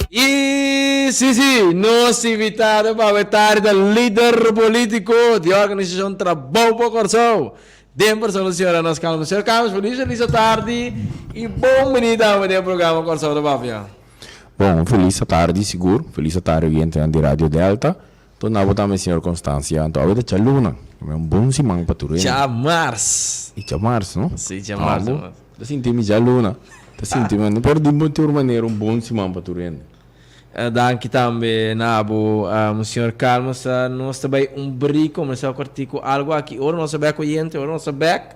Y si si, nos invitado pa awe tardi ta lider politico di organisacion Trabou pa Corsou. Den persona señor Anas Calmes. Señor Calmes, feliz feliz atardi y bon bini tambe den programa Corsou ta Papia. Bon, un feliz atardi sigur. Feliz atardi oyentenan di Radio Delta. Tot na bo tambe señor Constancia. Anto awe ta djaluna. Un bon siman pa tur hende. Djamars. Y djamars, no? Si, djamars, djamars. Ta sinti mi djaluna. Ta sinti mi, pero di tur manera un bon siman pa tur hende. Danki tambe na bo, señor Calmes. Nos ta bay un break, comenzá cortico algo aki. Ora nos ta bek oyente, ora nos ta bek,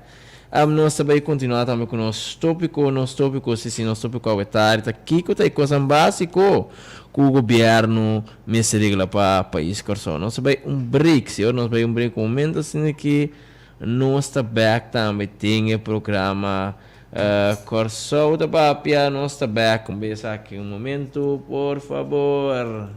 nos ta bay continua tambe cu nos topico. Nos topico, si, si, nos topico awe tardi ta kico ta e cosnan basico cu gobierno mester regla pa pais Corsou. Nos ta bay un break, si, ora nos bay un break un momento asina ki nos ta bek tambe den e programa. Kòrsou ta papia, nos ta bèk un bes aki un momentu por fabor.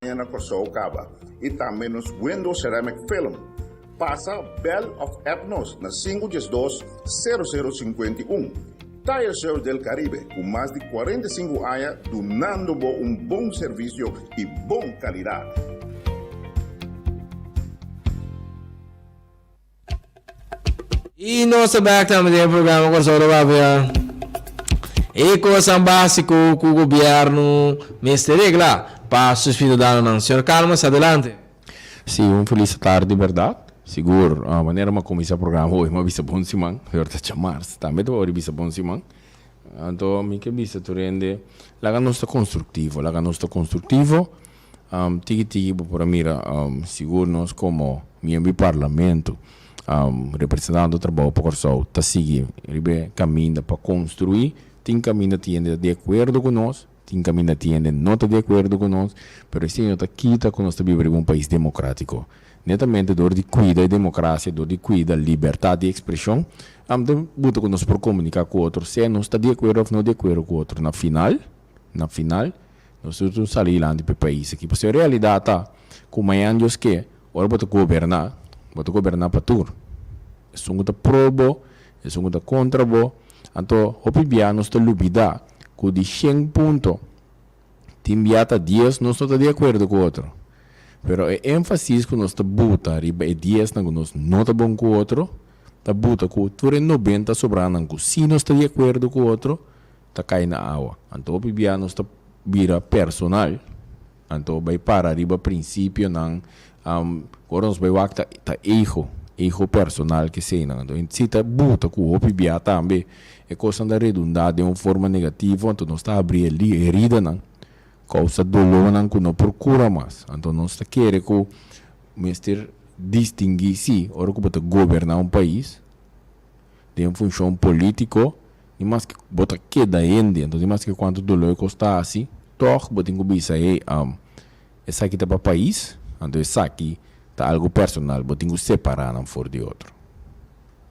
Aña na Kòrsou kaba i tambe nos window ceramic film. Pasa, bèl òf app nos na sinku 12 sero sero 51. Tire Service del Caribe ku mas di 45 aña dunando bo un bon servisio i bon kalidat. I nos ta bek tambe den e programa Kòrsou ta Papia. E kosnan básiko ku gobièrnu mester regla pa su siudadanonan. Señor Calmes, adelante. Sí, un felis tardi bèrdat. Sigur, manera mi a kuminsá programa hoy mi a bisa bon siman, pero ta djamars tambe ta ora di bisa bon siman. Anto mi ke bisa tur hende, laga nos ta konstruktivo, laga nos ta konstruktivo. Tiki tiki bo por a mira sigur nos komo miembro di parlamento representando Trabou pa Kòrsou ta sigui riba e kaminda pa konstruí. Tin kaminda tin hende ta di akuerdo ku nos, tin kaminda tin hende no ta di akuerdo ku nos, pero esei no ta kita ku nos ta biba riba un pais demokratiko. Netamente dor di kuida e demokrasia, dor di kuida libertat di ekspreshon, ta buta ku nos por komuniká ku otro, sea nos ta di akuerdo òf no di akuerdo ku otro. Na final, na final, Nos tur ta sali dilanti pa e pais aki. Pasobra e realidat ta ku mañan Dios ke, ora bo ta goberná, bo ta goberná pa tur. Esun ku ta pro bo, esun ku ta kontra bo. Anto hopi bia nos ta lubidá ku di shen punto, tin bia ta dies nos no ta di akuerdo ku otro. Pero e énfasis ku nos ta buta riba e diesnan ku nos no ta bon ku otro, ta buta ku tur e nobenta sobranan ku sí nos ta di akuerdo ku otro, ta kai na awa. Anto hopi bia nos ta bira personal, anto bai para riba prinsipionan, ora nos bai wak ta ta ego, ego personal keseinan. Anto si ta buta ku hopi bia tambe e kosnan ta redundá den un forma negativo, anto nos ta habri e heridanan, kousa dolónan ku no por kura mas. Anto nos ta kere ku mester distinguí si ora ku bo ta goberná un pais, den funshon polítiko, ni maske bo ta keda hende, anto ni maske kuantu doló e kos ta hasi, tòg bo tin ku bisa, hey, esaki ta pa pais, anto esaki ta algu personal, bo tin ku separá nan for di otro.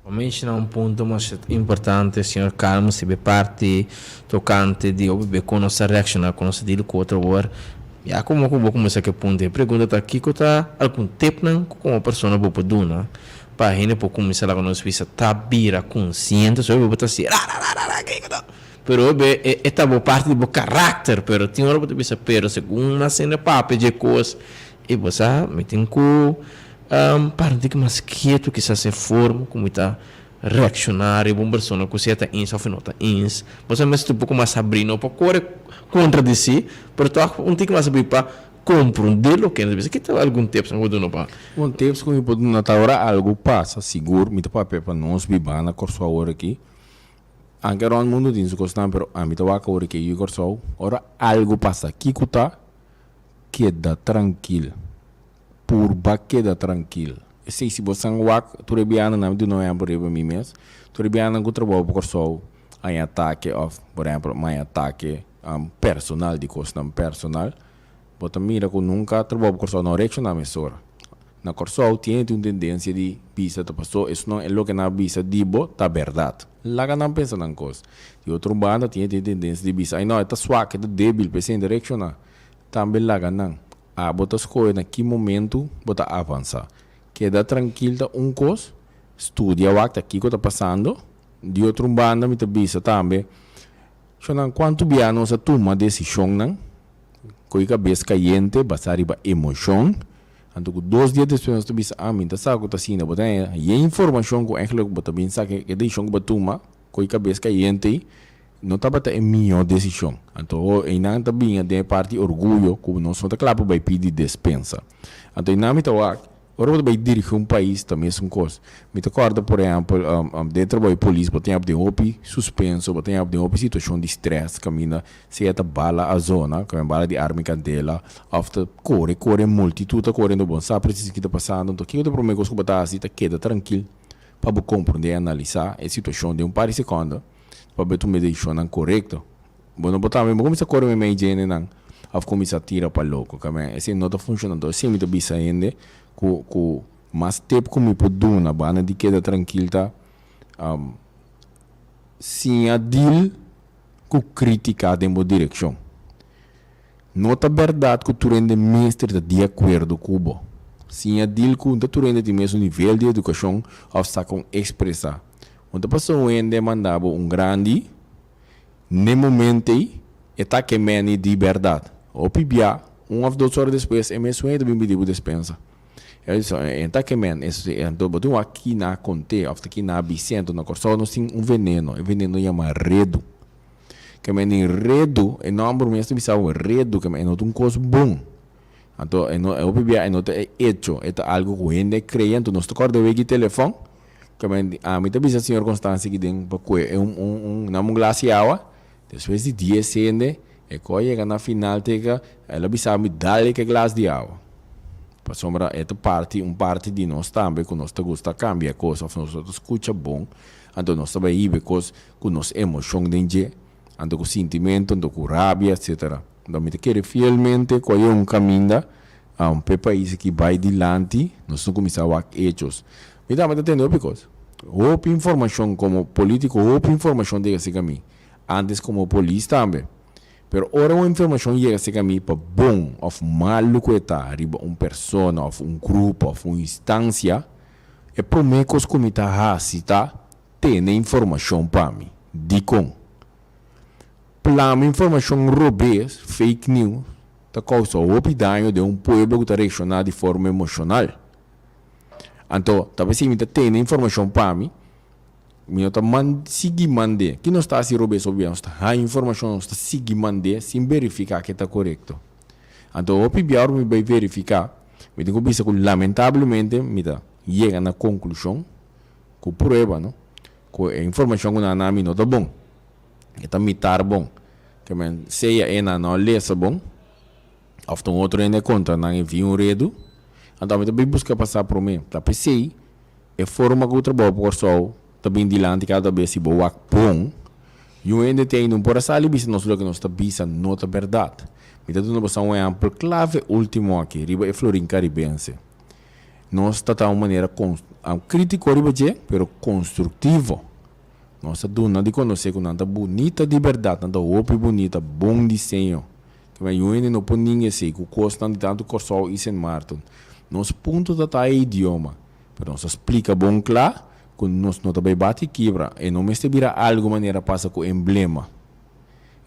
Bo menshoná un punto masha importante, señor Calmo, si be parti tokante di hopi be kon nos ta reakshoná, kon nos ta deal ku otro awor. Ya komo ku bo kuminsá ku e punto, e pregunta ta kiko ta algun tipnan ku komo persona bo por duna Pa hende por cuminsa laga nos bisa ta bira consciente so bo ta haci rarararara kiko ta pero be e ta bo parti di bo caracter pero tin ora bo ta bisa pero segun mas hende papia dje cos y bo sa mi tin cu para un tiki mas kieto kisas e forma cu mi ta reacciona riba un persona cu sea ta eens of no ta eens bo sa mester un poco mas habri no pa core contra di si pero toch un tiki mas habri pa Komprondé loke nos ta bisa. Ki ta algun tips ku bo duna pa. Un tips ku mi por duna ta ora algu pasa, sigur mi ta papia pa nos bibá na Kòrsou awor aki. Anke rònt mundu tin su kosnan, pero ami ta wak awor aki yu Kòrsou. Ora algu pasa, kiko ta? Keda trankil. Purba keda trankil. Esei si bo san wak tur e bianan, ami duna un ehèmpel riba mi mes, tur e bianan ku trabou pa Kòrsou haña atake òf por ehèmpel haña atake personal di kosnan personal. Bo ta mira ku nunka trabou pa Kòrsou no reakshoná mesora. Na Kòrsou tiene tin un tendensia di bisa ta pasó esnan e loke nan a bisa di bo ta bèrdat. Laga nan pensa nan kos. Di otro banda tiene tin tendensia di bisa ay no e ta swak e ta debil p'esei no ta reakshoná. Tambe laga nan. Abo ta skohe na ki momentu bo ta avansá. Keda trankil ta un kos, studia wak ta kiko ta pasando. Di otro banda mi ta bisa tambe Shonnan, kuantu bia nos a tuma desishonnan ku e kabes kayente, basá riba emoshon? Anto ku dos dia despues nos ta bisa, Ah, mi ta sa ku ta asina. Bo ta haña yen informashon ku èglik bo ta bin sa ku e desishon ku bo a tuma ku e kabes kayente ei no tabata e mihó desishon. Anto einan ta bin den e parti orguyo ku nos no ta kla pa bai pidi despensa. Anto einan mi ta wak. Ora bo ta bai dirigí un pais ta mesun kos. Mi ta kòrda por ehèmpel den trabou di polis bo ta yap den hopi suspenso, bo ta yap den hopi situashon di strès kaminda sea ta bala a zona, kaminda bala di arma i kandela òf ta kore kore multitut ta kore bo no sa presis ki ta pasando. Anto kiko ta e promé kos ku bo ta hasi ta keda trankil pa bo komprondé i analisá e situashon den un par di sekònda pa bo tuma e desishonnan korekto. Bo no por tambe bo kuminsá kore meimei djendenan òf kuminsá tira pa loko. Kame esei no ta funshoná. Entonces esei mi ta bisa hende ku ku mas tip ku mi por duna banda di keda trankil ta siña deal ku krítika den bo direkshon. No ta bèrdat ku tur hende mester ta di akuerdo ku bo. Siña deal ku no ta tur hende tin mesun nivel di edukashon òf sa kon ekspresá. No ta pasobra un hende manda bo un grandi. N'e momento ei, e ta ke meni di bèrdat. Hopi bia, un òf dos ora despues, e mes sueño ta bin pidi bo despensa. E ta ke men, anto bo tin wak ki nan a kont'é òf ta ki nan a bis'é. Anto na Kòrsou nos tin un veneno, e veneno yama redu. Ke men den redu, e nòmber mes ta bisa bo redu, ke men e no ta un kos bon. Anto e no, hopi bia e no ta e echo, e ta algu ku hende a krea. Anto nos ta kòrda weki telefòn, ke men ami ta bisa señor Constancia aki den pa kue un un un nan un glas di awa, despues di dies hende e kò yega na final teka el a bisa mi dal e glas di awa. Pasobra e ta parti un parti di nos tambe ku nos ta gusta kambia kos òf nos no ta skucha bon, anto nos ta bai hiba e kos ku nos emoshon den dje, anto ku sintimentu, anto ku rabia, etsetera. Anto mi ta kere fielmente ku a yega un kaminda p'e pais aki bai dilanti, nos no kuminsá wak hechos. Mi tambe ta tende hopi kos. Hopi informashon komo politiko, hopi informashon ta yega serka mi. Antes komo polis tambe. Pero ora un informashon yega serka mi pa bon òf malu ku e ta riba un persona òf un grupo òf un instansia, e promé kos ku mi ta hasi ta tene informashon pa mi. Dikon? Plama informashon robes, fake news, ta kousa hopi daño den un pueblo ku ta reakshoná di forma emoshonal. Anto, ta p'esei mi ta tene informashon pa mi, mi no ta man sigui mand'é. Ki nos ta hasi robes hopi bia? Nos ta haña informashon, nos ta sigui mand'é sin verifiká ke ta korekto. Anto, hopi bia ora mi bai verifiká, mi tin ku bisa ku lamentablemente mi ta yega na konklushon ku prueba, no, ku e informashon ku nan a na mi no ta bon. E ta mitar bon. Ke men sea e nan no a lesa bon, òf ta un otro hende a konta nan e vi un redu, anto ami ta bin buska pa sa promé. Ta p'esei e forma ku trabou pa Kòrsou ta bin dilanti kada bes si bo wak bon, i un hende te ainda un por a sali bisa nos loke nos ta bisa no ta bèrdat. Mi ta duna boso un ehèmpel klave último aki riba e florin karibense. Nos ta ta un manera krítiko riba dje, pero konstruktivo. Nos ta duna di konosé ku nan ta bunita di bèrdat, nan ta hopi bunita, bon diseño. Te men yu hende no por ninga esei ku kosnan di tantu Kòrsou i Sint Maarten. Nos punto ta ta e idioma, pero nos ta splika bon kla ku nos no ta bai bati kibra. E no mester bira algu manera pasa ku emblema.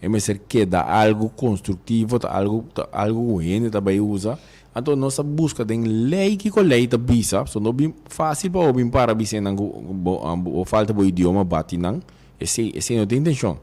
E mester keda algu konstruktivo, ta algu ta algu ku hende ta bai usa. Anto nos ta buska den lei kiko lei ta bisa, so no bin fásil pa bo bin para bisa nan ku bo bo falta bo idioma bati nan, esei esei no ta intenshon.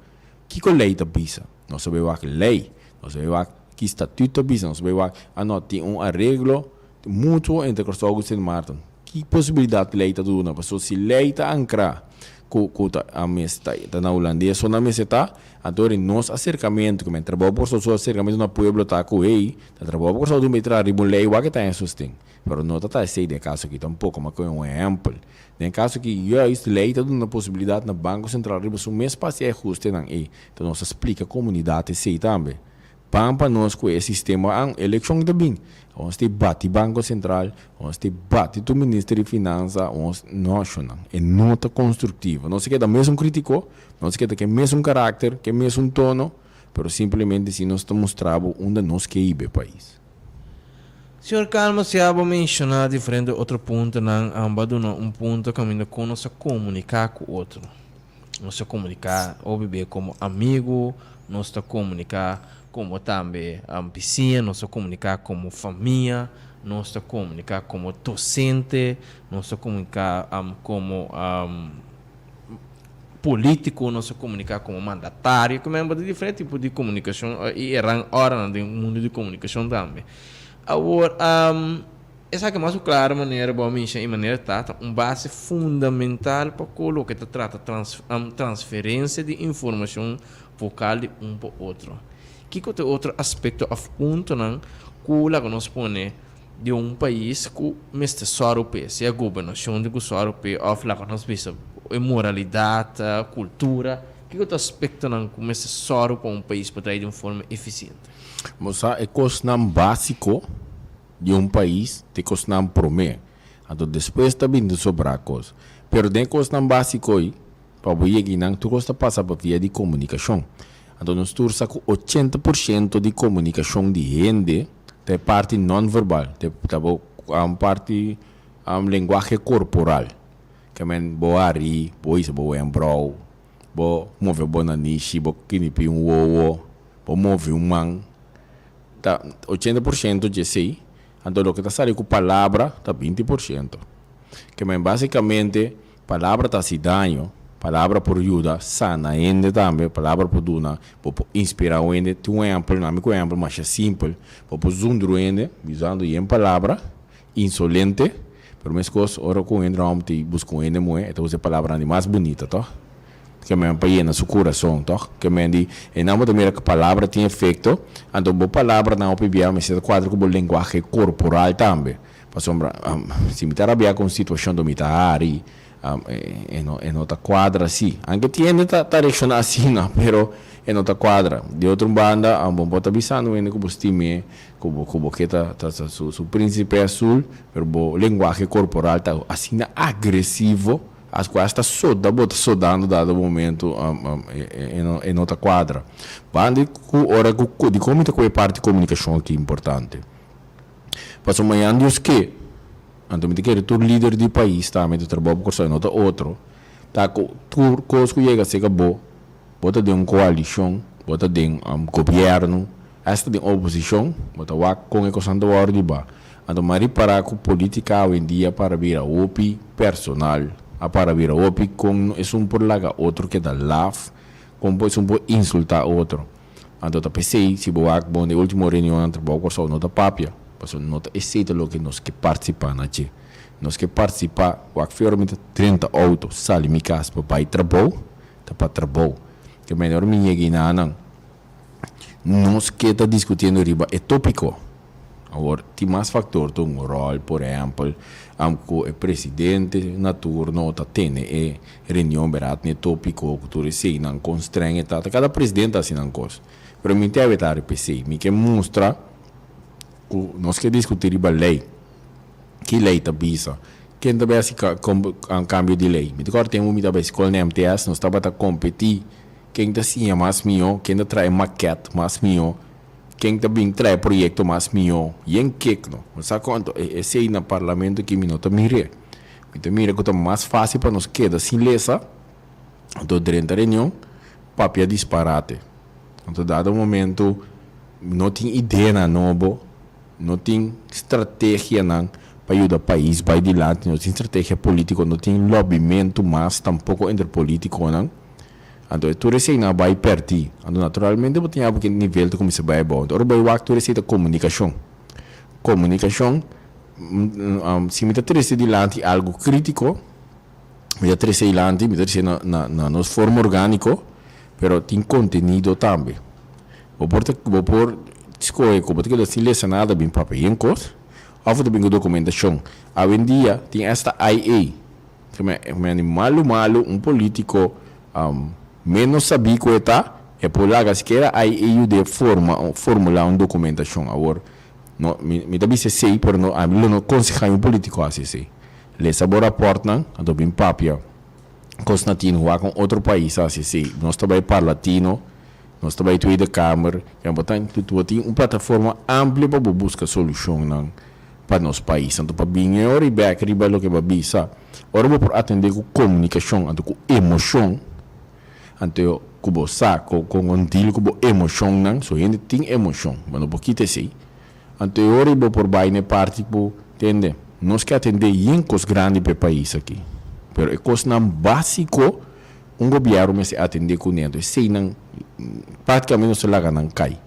Kiko lei ta bisa? Nos ta bai wak lei, nos ta bai wak ki statut ta bisa, nos ta bai wak a no tin un areglo mutuo entre Kòrsou ku Sint Maarten. Ki posibilidat lei ta duna? Pasobra si lei ta ankrá ku ku ta a mes ta ta na hulandes so nan mester ta, anto ri nos aserkamentu ku men trabou pa Kòrsou su aserkamentu na pueblo ta ku hey, ta trabou pa Kòrsou dun bai traha riba un lei wak e ta en sosten. Pero no ta ta esei den e kaso aki tampoko, ma ku e un ehèmpel. Den e kaso aki juist lei ta duna posibilidat na Banko Sentral riba su mes pa hasi e ahustenan ei. Enton nos ta splika komunidat esei tambe. Ban pa nos ku e sistema an elekshon ta bin. Ons te bati Banko Sentral, ons te bati tur minister di finansa, ons no ashonan. E no ta konstruktivo. Nos a keda mesun kritiko, nos a keda ku e mesun karakter, ku e mesun tono, pero simplemente si nos ta mustra bo unda nos ke hiba e pais. Señor Calma, si abo menshoná diferente otro puntonan, amba duna un punto kaminda kon nos a komuniká ku otro. Nos ta komuniká hopi be komo amigu, nos ta komuniká komo tambe bisiña, nos ta komuniká komo famia, nos ta komuniká komo dosente, nos ta komuniká komo polítiko, nos ta komuniká komo mandatario. Ku men bo tin diferente tipo di komunikashon i e ran òranan den mundu di komunikashon tambe. Awor. Esaki mas ku klaro manera bo a minsha i manera ta ta un base fundamental pa ku loke ta trata transferensia di informashon vokal di un pa otro. Kiko ta e otro aspekto òf puntonan ku laga nos pone di un pais ku mester sòru p'e, sea gobernashon tin ku sòru p'e òf laga nos bisa e moralidat, kultura, kiko ta aspektonan ku mester sòru pa un pais por traha di un forma efisiente? Bo sa e kosnan básiko di un pais te kosnan promé, anto despues ta bin di sobrá kos. Pero den e kosnan básiko ei, pa bo yega einan tur kos ta pasa pa via di komunikashon. Anto nos tur sa ku 80% di komunikashon di hende ta e parti nonverbal, ta ta bo parti lenguahe korporal. Ke men bo hari, bo hisa bo wembrou, bo move bo nanishi, bo kinipi un wowo, bo move un man. Ta 80% dje esei. Anto loke ta sali ku palabra ta 20%. Ke men básikamente palabra ta hasi daño, palabra por yuda sana hende tambe, palabra por duna, bo por inspirá un hende. Tin un ehèmpel, na mi ku ehèmpel masha simpel, bo por zundru hende usando yen palabra insolente, pero meskos ora ku un hende hòmber ta buska un hende muhé e ta usa e palabranan di mas bunita tòg. Ke men pa yena su kurason tòg. Ke men di e nan bo ta mira ku palabra tin efekto, anto bo palabranan hopi bia mester ta kuadra ku bo lenguahe korporal tambe. Pasobra si mi ta rabia ku un situashon do mi ta hari, e no e no ta kuadra asi. Anke tin hende ta ta reakshoná asina, pero e no ta kuadra. Di otro banda, bo por ta bisando un hende ku bo stim'é, ku bo ku bo ke ta ta su su prínsipe azul, pero bo lenguahe korporal ta asina agresivo, as ku asta soda bo ta sodando dado momento, e no e no ta kuadra. Banda di ku ora ku dikon mi ta ku e parti komunikashon aki importante? Pasobra mañan Dios ke, anto mi ta kere tur lider di pais tambe ta trabou pa Kòrsou i no ta otro, ta ku tur kos ku yega serka bo, bo ta den un koalishon, bo ta den gobièrnu, asta den oposishon, bo ta wak kon e kosnan ta wòrdu di ba. Anto mi a ripará ku polítika awendia para bira hopi personal, a para bira hopi kon esun por laga otro keda laf, kon esun por insultá otro. Anto ta p'esei si bo wak bon den ultimo reunionnan Trabou Kòrsou no ta papia, pasobra no ta esei ta loke nos ke partisipá na dje. Nos ke partisipá wak fe ora mi ta drenta outo sali mi kas pa bai trabou, ta pa trabou. Ke manera ora mi yega enanan nos ke ta diskutiendo riba e topiko. Awor tin mas faktor ta un ròl, por ehèmpel, ku e presidente na turno ta tene e reunion beraad n'e tópiko ku tur eseinan kon streng e ta. Ta kada presidente ta hasi nan kos. Pero mi ta evitá riba esei. Mi ke mustra ku nos ke diskutí riba lei. Ki lei ta bisa? Ken ta bai hasi kambio di lei? Mi ta kòrda tempu mi ta bai skol na MTS nos tabata kompetí ken ta siña mas mihó, ken ta trae makèt mas mihó. Ken ta bin trae proyecto mas miho yen kekno. Bo sa con anto esey na parlamento aki mi no ta mir'e. Mi ta mira cu ta mas facil pa nos keda sin lesa anto drenta reunion papia disparate. Anto dado momento no tin ideanan nobo, no tin strategianan pa yuda pais bay dilanti, no tin strategia politico, no tin lobbymento mas tampoco entre politiconan. Anto e tur esei nan a bai pèrdí. Anto naturalmente bo tin abo ki nivel ta kuminsá bai abou. Anto ora bo bai wak tur esei ta komunikashon. Komunikashon, si mi ta trese dilanti algu krítiko, mi ta trese dilanti, mi ta trese na na na nos forma orgániko, pero tin kontenido tambe. Bo por ta bo por skohe ku bo ta keda sin lesa nada bin papia yen kos, òf bo ta bin ku dokumentashon. Awendia tin esta IA. Mi malu malu un politico menos sabí cu e ta, e por laga sikiera ai e yud'é forma formula un documentacion. Awor, no, mi mi ta bisa esey, pero no, ami lo no consehá un politico haci esey. Lesa bo raportnan, anto bin papia cos na tin wak un otro pais a haci esey. Nos ta bay Parlatino, nos ta bay Tweede Kamer, bo ta bo tin un plataforma amplio pa bo busca solucionnan. pa nos pais. Anto pa bin e ora i bek riba loke bo a bisa, ora bo por atendé ku komunikashon anto ku emoshon, anto ku bo sa kon kon deal ku bo emoshonnan, so hende tin emoshon, bo no por kita esei, anto e ora i bo por bai na e parti ku tende, nos ke atendé yen kos grandi pa e pais aki, pero e kosnan básiko un gobièrnu mester atendé kuné, anto eseinan práktikamente nos ta laga nan kai.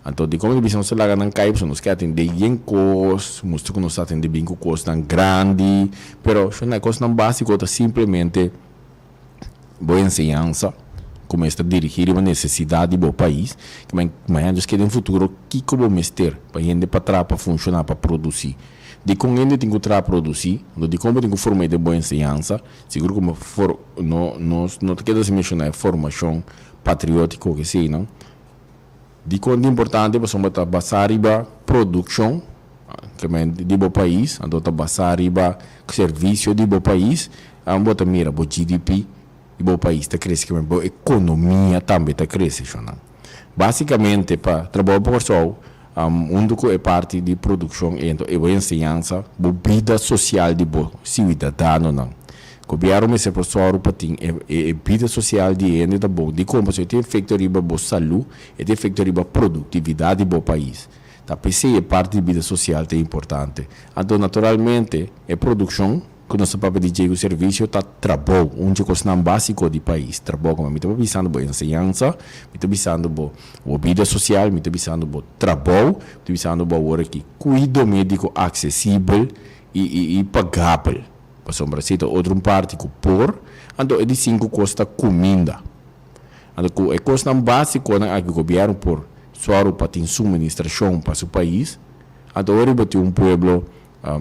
Anto dikon mi ta bisa nos ta laga nan kai pasobra nos ke atendé yen kos, mustra ku nos ta atendé bien ku kosnan grandi, pero shon e kosnan básiko ta simplemente bo enseñansa ku mester dirigí riba nesesidat di bo pais, ke mañana Dios ke den futuro kiko bo mester pa hende pa traha, pa funshoná, pa produsí. Dikon hende tin ku traha produsí? Anto dikon bo tin ku form'é den bo enseñansa? Sigur ku no nos no ta keda sin menshoná e formashon patriótiko ke eseinan. Dikon ta importante? Pasobra ta basá riba produkshon di bo pais, anto ta basá riba servisio di bo pais, bo ta mira bo GDP di bo pais ta krese, bo ekonomia tambe ta krese shonnan. Basikamente pa trabou pa Kòrsou huntu ku e parti di produkshon i anto e bo enseñansa, bo bida sosial di bo siudadanonan. Gobièrnu mester por sòru pa tin e e bida sosial di hende ta bon. Dikon? Pasobra e tin efekto riba bo salú, e tin efekto riba produktividat di bo pais. Ta p'esei e parti di bida sosial ta importante. Anto naturalmente e produkshon ku nos ta papia di dje ku servisio ta trabou, un dje kosnan básiko di pais, trabou. Komo mi ta bisando bo enseñansa, mi ta bisando bo bo bida sosial, mi ta bisando bo trabou, mi ta bisando bo awor aki kuido médiko aksesibel i i pagabel. Pasobra si ta otro un parti ku por, anto e di sinku kos ta kuminda. Anto ku e kosnan básikonan aki gobièrnu por sòru pa tin suministrashon pa su pais, anto ora bo tin un pueblo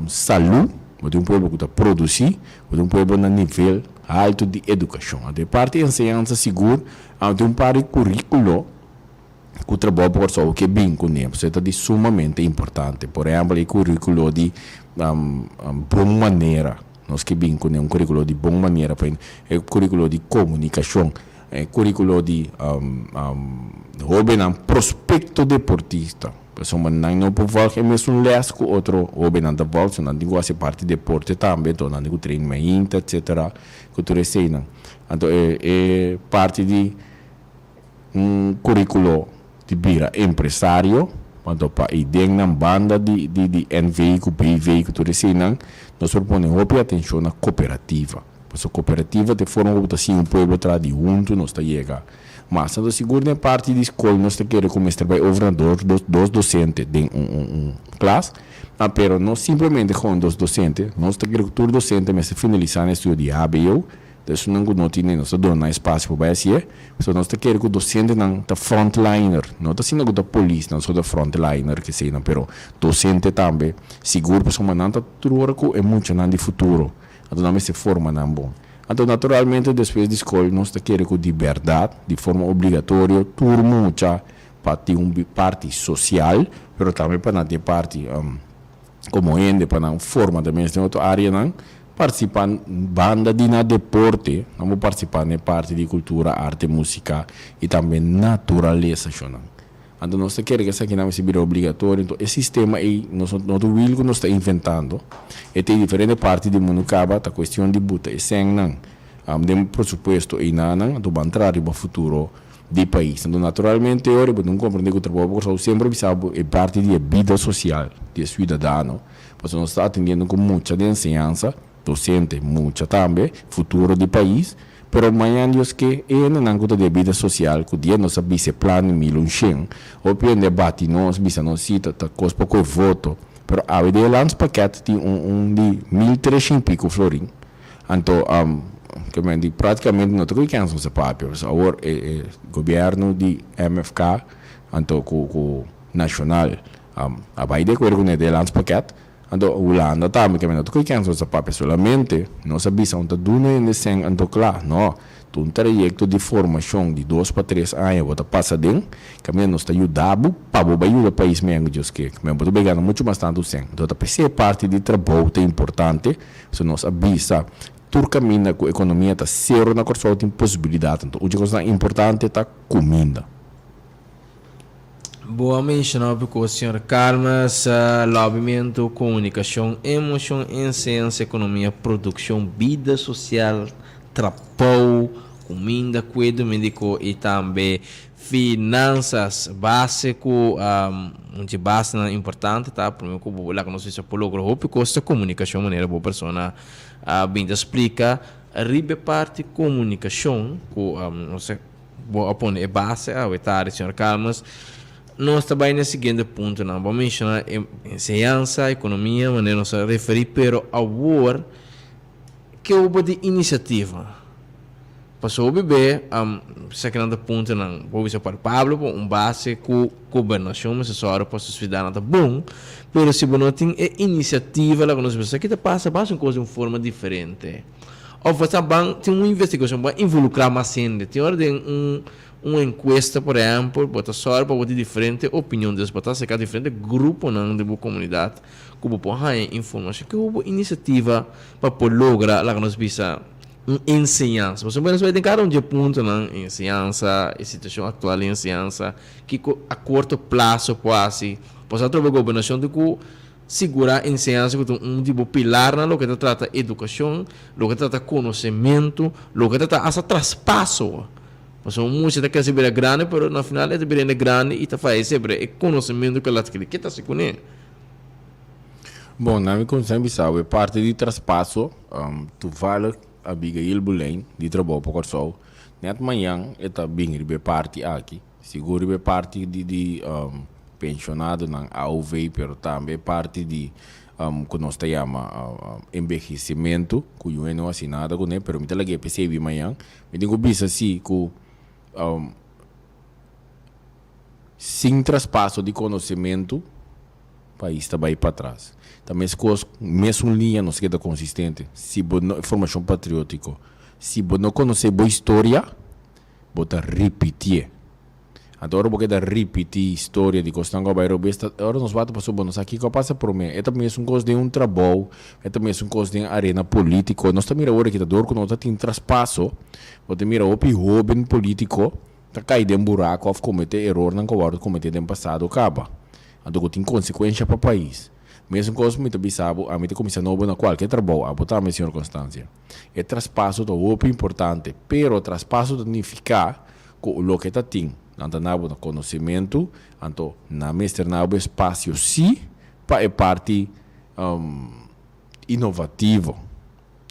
salú, bo tin un pueblo ku ta produsí, bo tin un pueblo na nivel haltu di edukashon. Anto e parti enseñansa sigur, anto tin un par di kuríkulo ku trabou pa Kòrsou ke bin kuné, pasobra e ta di sumamente importante. Por ehèmpel e kuríkulo di bon manera. Nos ke bin kuné un kurikulo di bon manera pa e kurikulo di komunikashon, e kurikulo di hóbennan prospekto deportista. Pasobra nan no por vòlg e mesun lès ku otro hóbennan ta vòlg, so nan tin ku hasi parti deporte tambe, enton nan tin ku train mainta etsetera ku tur eseinan. Anto e parti di. Un curriculo di bira empresario, wanto pa e den nan banda di di di NV cu BV cu tur eseinan, nos por pone hopi atencion na cooperativa. Pasobra cooperativa ta e forma cu bo ta siña un pueblo traha di hunto nos ta yega mas. Anto sigur den parti di scol nos ta kere cu mester bay over na dos dos docente den un un un klas, pero no simplemente gewoon dos docente, nos ta kere cu tur docente mester finalisa nan estudio di hbo. Ta esunnan ku no tine, nos ta duna nan espasio pa bai hasié. Pasobra nos ta kere ku dosentenan ta frontliner. No ta asina ku ta polisnan so ta frontliner keseinan, pero dosente tambe. Sigur pasobra nan ta tur ora ku e muchanan di futuro. Anto nan mester forma nan bon. Anto naturalmente despues di skol nos ta kere ku di bèrdat, di forma obligatorio, tur mucha pa tin un parti sosial, pero tambe pa nan tin e parti komo hende, pa nan forma tambe den otro areanan. Participa banda di na deporte, nan por participa na e parti di cultura, arte, musica y tambe naturalesa shonnan. Anto nos ta kere ku esakinan mester bira obligatorio, enton e sistema ei nos no ta wil ku nos ta inventando, e ta e diferente parti di mundu kaba, ta cuestion di buta e sènnan den presupuesto einanan, anto ban traha riba futuro di pais. Anto naturalmente ora bo tin comprende ku trabou pa Kòrsou semper bisa bo e parti di e bida social di e ciudadano. Pasobra nos ta atendiendo ku mucha di enseñansa, dosente, mucha tambe, futuro di pais, pero mañan Dios ke e hendenan ku ta den bida sosial ku dia nos a bisa e plan di mil un shen, hopi hende a bati nos, bisa nos si ta ta kos pa koe voto, pero awe den e landspakket tin un un di 1300 i piko florin, anto ke men di praktikamente no ta koe kens nos a papia, pasobra awor e e gobierno di MFK anto ku ku nashonal. A bai di akuerdo ku Nederlands pakèt, anto Hulanda tambe ke no ta koe kèns nos a papia solamente, nos a bisa un ta duna hende sèn anto kla, no, ta un trayekto di formashon di dos pa tres aña bo ta pasa den, kaminda nos ta yuda bo pa bo bai yuda pais meñan ku Dios ke, kaminda bo ta bai gana muchu mas tantu sèn. Anto ta p'esei e parti di trabou ta importante, pasobra nos a bisa tur kaminda ku ekonomia ta sero na Kòrsou tin posibilidat, anto un dje kosnan importante ta kuminda. Bo a menshoná hopi kos, señor Calmes, lòbimentu, komunikashon, emoshon, enseñansa, ekonomia, produkshon, bida sosial, trabou, kuminda, kuido médiko i tambe finansas. Base ku un dje basenan importante ta promé ku bo laga nos bisa por logra hopi kos ta komunikashon manera bo persona a bin ta splika riba e parti komunikashon ku nos a Bo a pone e base awe tardi, señor Calmes. Nos ta bai na e siguiente puntonan. Bo a menciona e enseñansa, economia, manera nos a referi, pero awor ke bo di iniciativa? Pasobra bo be, esakinan ta puntonan, bo bisa palpabel pa un base cu gobernacion mester sòru pa su ciudadano ta bon, pero si bo no tin e iniciativa laga nos bisa, esaki ta pasa basa un cos di un forma diferente. Of bo ta ban tin un investigashon bo a involukrá mas hende. Tin ora den un un enkuesta por ehèmpel bo ta sòru pa bo tin diferente opinion des bo ta aserká diferente gruponan den bo komunidat ku bo por haña informashon. Ke bo inisiativa pa por logra laga nos bisa un enseñansa? Pasobra nos bai den kada un di e puntonan, enseñansa, e situashon aktual di enseñansa, kiko a korto plaso por hasi. Pasobra atrobe gobernashon tin ku Sigurá enseñansa ku ta un di bo pilarnan loke ta trata edukashon, loke ta trata konosementu, loke ta trata asta traspaso. Pasobra un mucha ta krese bira grandi pero na final e ta bira hende grandi i ta fayesé pero e konosementu ku el a adkirí ke ta hasi kuné? Bon, na mi konsen bisa awe parti di traspaso, toevallig Abigail Boleyn di Trabou pa Kòrsou nèt mañan e ta bin riba e parti aki, sigur riba e parti di di penshonadonan AOV pero tambe e parti di ku nos ta yama enbehesimentu ku yu hende no hasi nada kuné pero mi ta lag'é p'esei bin mañan. Mi tin ku bisa si ku sin traspaso di konosementu pais ta bai patras. Ta meskos mesun liña nos keda konsistente. Si bo no formashon patriotiko, si bo no konosé bo historia bo ta ripitié. Anto ora bo keda ripití historia di kosnan ku a bai robes ta ora nos wak ta pasobra bo no sa kiko a pasa promé. E ta mesun kos den un trabou, e ta mesun kos den arena polítiko. Nos ta mira ora ki ta dor ku no ta tin traspaso, bo ta mira hopi hóben polítiko ta kai den buraku òf kometé erornan ku a wòrdu kometé den pasado kaba. Anto ku tin konsekuensha pa pais. Mesun kos mi ta bisa bo, ami ta kuminsá nobo na kualke trabou, abo tambe señor Constancia. E traspaso ta hopi importante, pero traspaso ta nifiká ku loke ta tin, nan ta na bo na konosementu, anto nan mester na bo espasio sí pa e parti inovativo.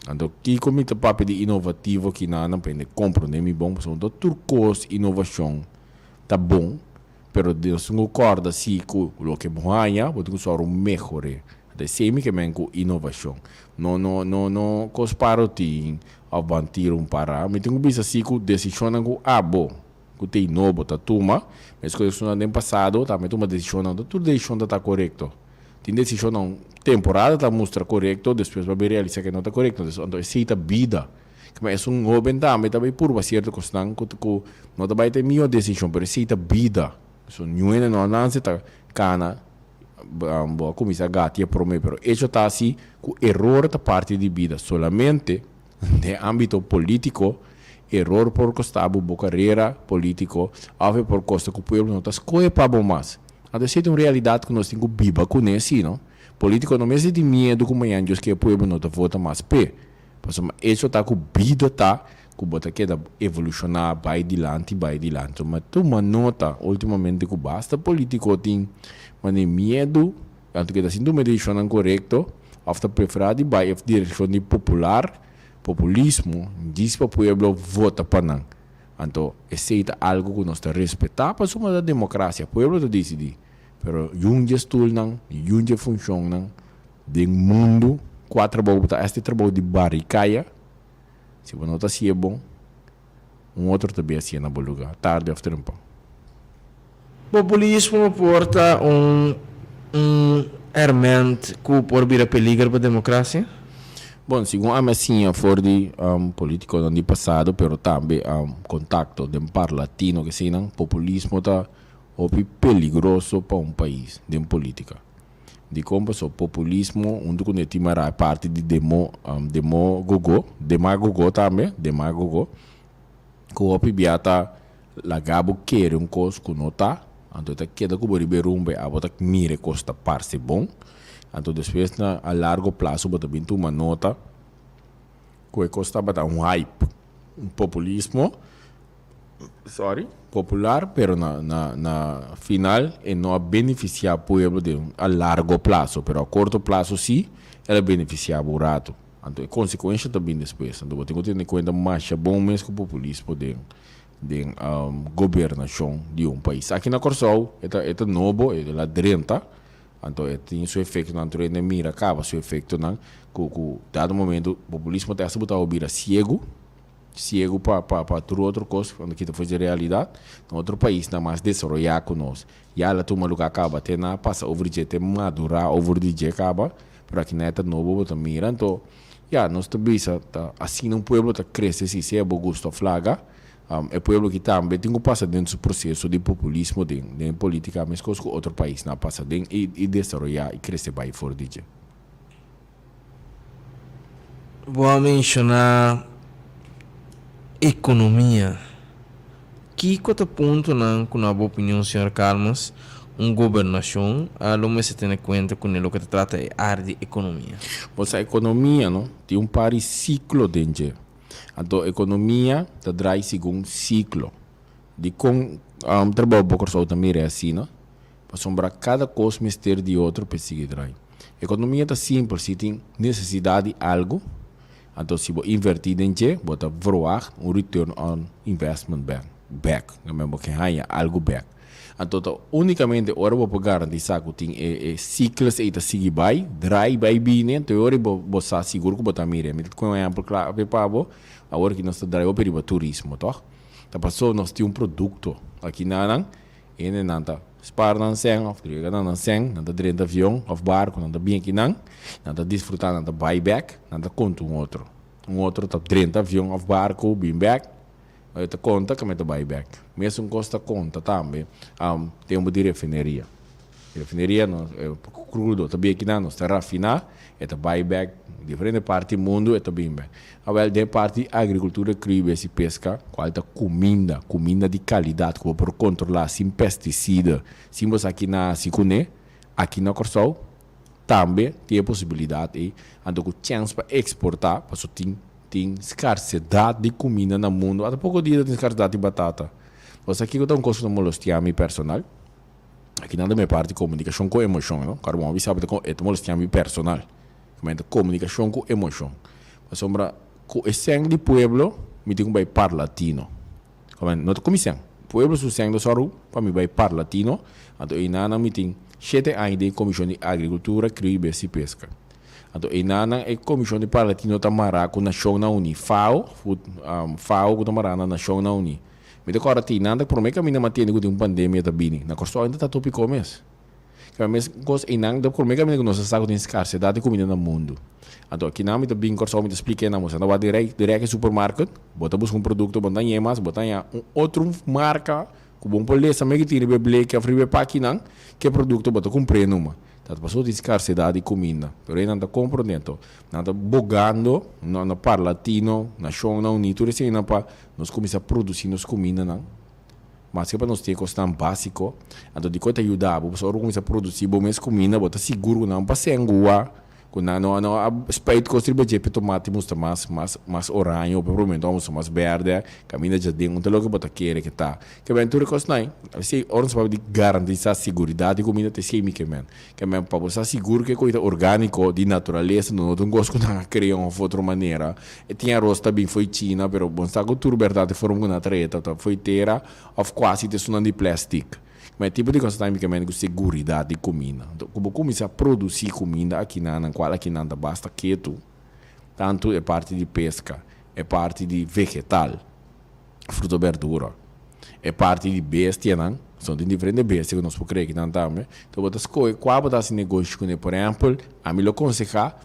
Anto kiko mi ta papia di inovativo aki nan nan prende komprondé mi bon, pasobra no ta tur kos inovashon ta bon, pero nos tin ku kòrda sí ku loke bo haña bo tin ku sòru mehor'é. Anto esei mi ke men ku inovashon. No no no no kos parotin òf ban tira un pará. Mi tin ku bisa si ku desishonnan ku abo ku ta inobo ta tuma, meskos esunnan den pasado tambe tuma desishonnan, no tur desishon ta ta korekto. Tin desishonnan temporada ta mustra korekto, despues bo a bin realisá ku e no ta korekto. Anto esei ta bida. Kima esun hóben tambe ta bai purba sierto kosnan ku ku no ta bai ta e mihó desishon, pero esei ta bida. So niun hende no a nanse ta kana bo a kuminsá gatia promé, pero echo ta asi ku eror ta parti di bida. Solamente den ámbito polítiko eror por kosta bo bo karera polítiko òf e por kosta ku pueblo no ta skohe pa bo mas. Anto esei ta un realidat ku nos tin ku biba kuné si no. Polítiko no mester tin miedu ku mañan Dios ke e pueblo no ta vota mas p'e. Pasobra echo ta ku bida ta ku bo ta keda evolushoná bai dilanti bai dilanti. Ma tuma nota ultimamente ku basta politiko tin mane miedu anto keda sin tuma e desishonnan korekto òf ta preferá di bai e direkshon di popular, populismo, djis pa pueblo vota pa nan. Anto esei ta algu ku nos ta respetá pasobra ta demokrasia, pueblo ta disidí. Pero yun dje stulnan, yun dje funshonnan Den mundu kua trabou bo ta hasi trabou di bari kaya, si bo no ta hasié bon, un otro ta bin hasié na bo lugá, tardi òf trempan. Populismo por ta un un herment ku por bira peliger pa demokrasia? Bon, segun ami a siña for di politikonan di pasado, pero tambe kontakto den par latino keseinan, populismo ta hopi peligroso pa un pais den politika. Dikon paso populismo huntu ku ne tin mara parti di demo demogogo demagogo tambe demagogo ku hopi bia ta laga bo kere un kos ku no ta anto e ta keda ku bo riba e rumbo e abo ta mira e kos ta parse bon anto despues na a largo plaso bo ta bin tuma nota ku e kos tabata un hype un populismo. Sorry, popular, pero na na na final e no a beneficia pueblo den un a largo plazo, pero a corto plazo si el a beneficia bo un rato. Anto e consecuencia ta bin despues. Anto bo tin cu tene cuenta masha bon mes cu populismo den den gobernacion di un pais. Aki na Corsou e ta e ta nobo, el a drenta, anto e tin su efectonan, tur hende mira caba su efectonan cu cu dado momento populismo ta hasta bo ta bira ciego. Ciego pa pa pa tur otro cos cuando kita for dje realidad. Na otro paisnan mas desaroya cu nos ya la tuma lugar caba te na pasa over dje te madura over di dje caba pero aki na e ta nobo bo ta mira anto ya nos ta bisa ta asina un pueblo ta crece si sea bo gusta of laga e pueblo aki tambe tin cu pasa den su proceso di populismo den den politica mescos cu otro paisnan a pasa den y y desaroya y crece bay for di dje. Bo a menshoná ekonomia. Kiko ta puntonan ku na bo opinion, señor Calmes, un gobernashon lo mester tene kuenta kuné loke ta trata e área di ekonomia? Bo sa ekonomia no tin un par di siklo den dje. Anto ekonomia ta drai segun siklo. Dikon trabou bo Kòrsou ta mira asina? Pasobra kada kos mester di otro pa e sigui drai. Ekonomia ta simpel, si tin nesesidat di algu, anto si bo invertí den dje, bo ta verwagt un return on investment bek, bek, bo ke haña algu bek. Anto ta únikamente ora bo por garantisá ku tin e e sikles ei ta sigui bai, drai bai bini, anto e ora bo bo sa sigur ku bo ta mira. Mi ta pone un ehèmpel kla pa bo, awor ki nos ta drai hopi riba turismo, tòg? Ta paso nos tin un produkto aki na nan, Hendenan ta spar nan sèn òf drega nan nan sèn, nan ta drenta avion òf barku, nan ta bin akinan, nan ta disfrutá, nan ta bai bèk, nan ta konta un otro. Un otro ta drenta avion òf barku, bin bèk, e ta konta kamba e ta bai bèk. Mesun kos ta konta tambe tempu di refineria. Refineria nos krudo ta bin akinan, nos ta rafiná, e ta bai bèk diferente parti mundu e ta bin bèk. Awèl den parti di agrikultura krio i bes i peska, kual ta kuminda, kuminda di kalidat ku bo por kontrolá sin pestisida, sin bo sa ki nan hasi kuné, aki na Kòrsou tambe tin e posibilidat ei, anto ku chèns pa eksportá, pasobra tin tin skarsedat di kuminda na mundu, ata poko dia ta tin skarsedat di batata. Bo sa kiko ta un kos ku ta molostiá mi personal? Aki nan ta mi parti komunikashon ku emoshon, no? Kòrda bo a bisa bo ta e ta molostiá mi personal. Menta komunikashon ku emoshon. Pasobra ku e sèn di pueblo mi tin ku bai Parlatino. Komo no ta ku mi sèn. Pueblo su sèn ta sòru pa mi bai Parlatino. Anto einanan mi tin shete aña den e komishon di agrikultura, krio i bes i peska. Anto einanan e komishon di Parlatino ta mará ku Nashonnan Uní, FAO, FAO ku ta mará na Nashonnan Uní. Mi ta kòrda ti nan ta promé kaminda mi a tende ku tin un pandemia ta bini. Na Kòrsou ainda ta tópiko mes. Kaba mes kos einan ta promé kaminda ku nos a sa ku tin skarsedat di kumida na mundu. Anto akinan mi ta bin Kòrsou mi ta splika einan bo sa ta wak dirèk dirèk e supermarket, bo ta buska un produkto bo no ta hañ'é mas, bo ta haña un otro marka ku bo por lesa mes ku tin riba e bleki òf riba e pakinan ke produkto bo ta kumpr'é numa. Ta pasobra tin skarsedat di kuminda. Pero einan ta komprondé anto nan ta bogando na na Parlatino, Nashonnan Uní tur eseinan pa nos kuminsá produsí nos kumindanan. Maske pa nos tin e kosnan básiko, anto dikon ta yuda bo? Pasobra ora bo kuminsá produsí bo mes kuminda, bo ta sigur ku nan pa sengua, ku nan no no a spuit kos riba dje p'e tomati mustra mas mas mas oraño, p'e promenton a mustra mas bèrdè, kaminda djaden, un ta loke bo ta kere ke ta. Ke men tur e kosnan ei, esei ora nos papia di garantisá siguridat di kuminda ta esei mi ke men. Ke men pa bo sa sigur ku e kos ta orgániko, di naturalesa, no ta un kos ku nan a krea òf otro manera. E tin aros ta bin fo'i China, pero bon sa ku tur bèrdat e forma ku nan a trae ta ta fo'i tera òf kuasi ta esunnan di plèstik. Ma e tipo di kos ta tambe ku seguridat di kuminda. Anto ku bo kuminsá produsí kuminda akinan nan kual akinan ta basta ketu, tantu e parti di peska, e parti di vegetal, fruta bèrdura, e parti di bestianan, pasobra tin diferente bestia ku nos por krea akinan tambe. Anto bo ta skohe kua bo ta hasi negoshi kuné. Por ehèmpel, ami lo konsehá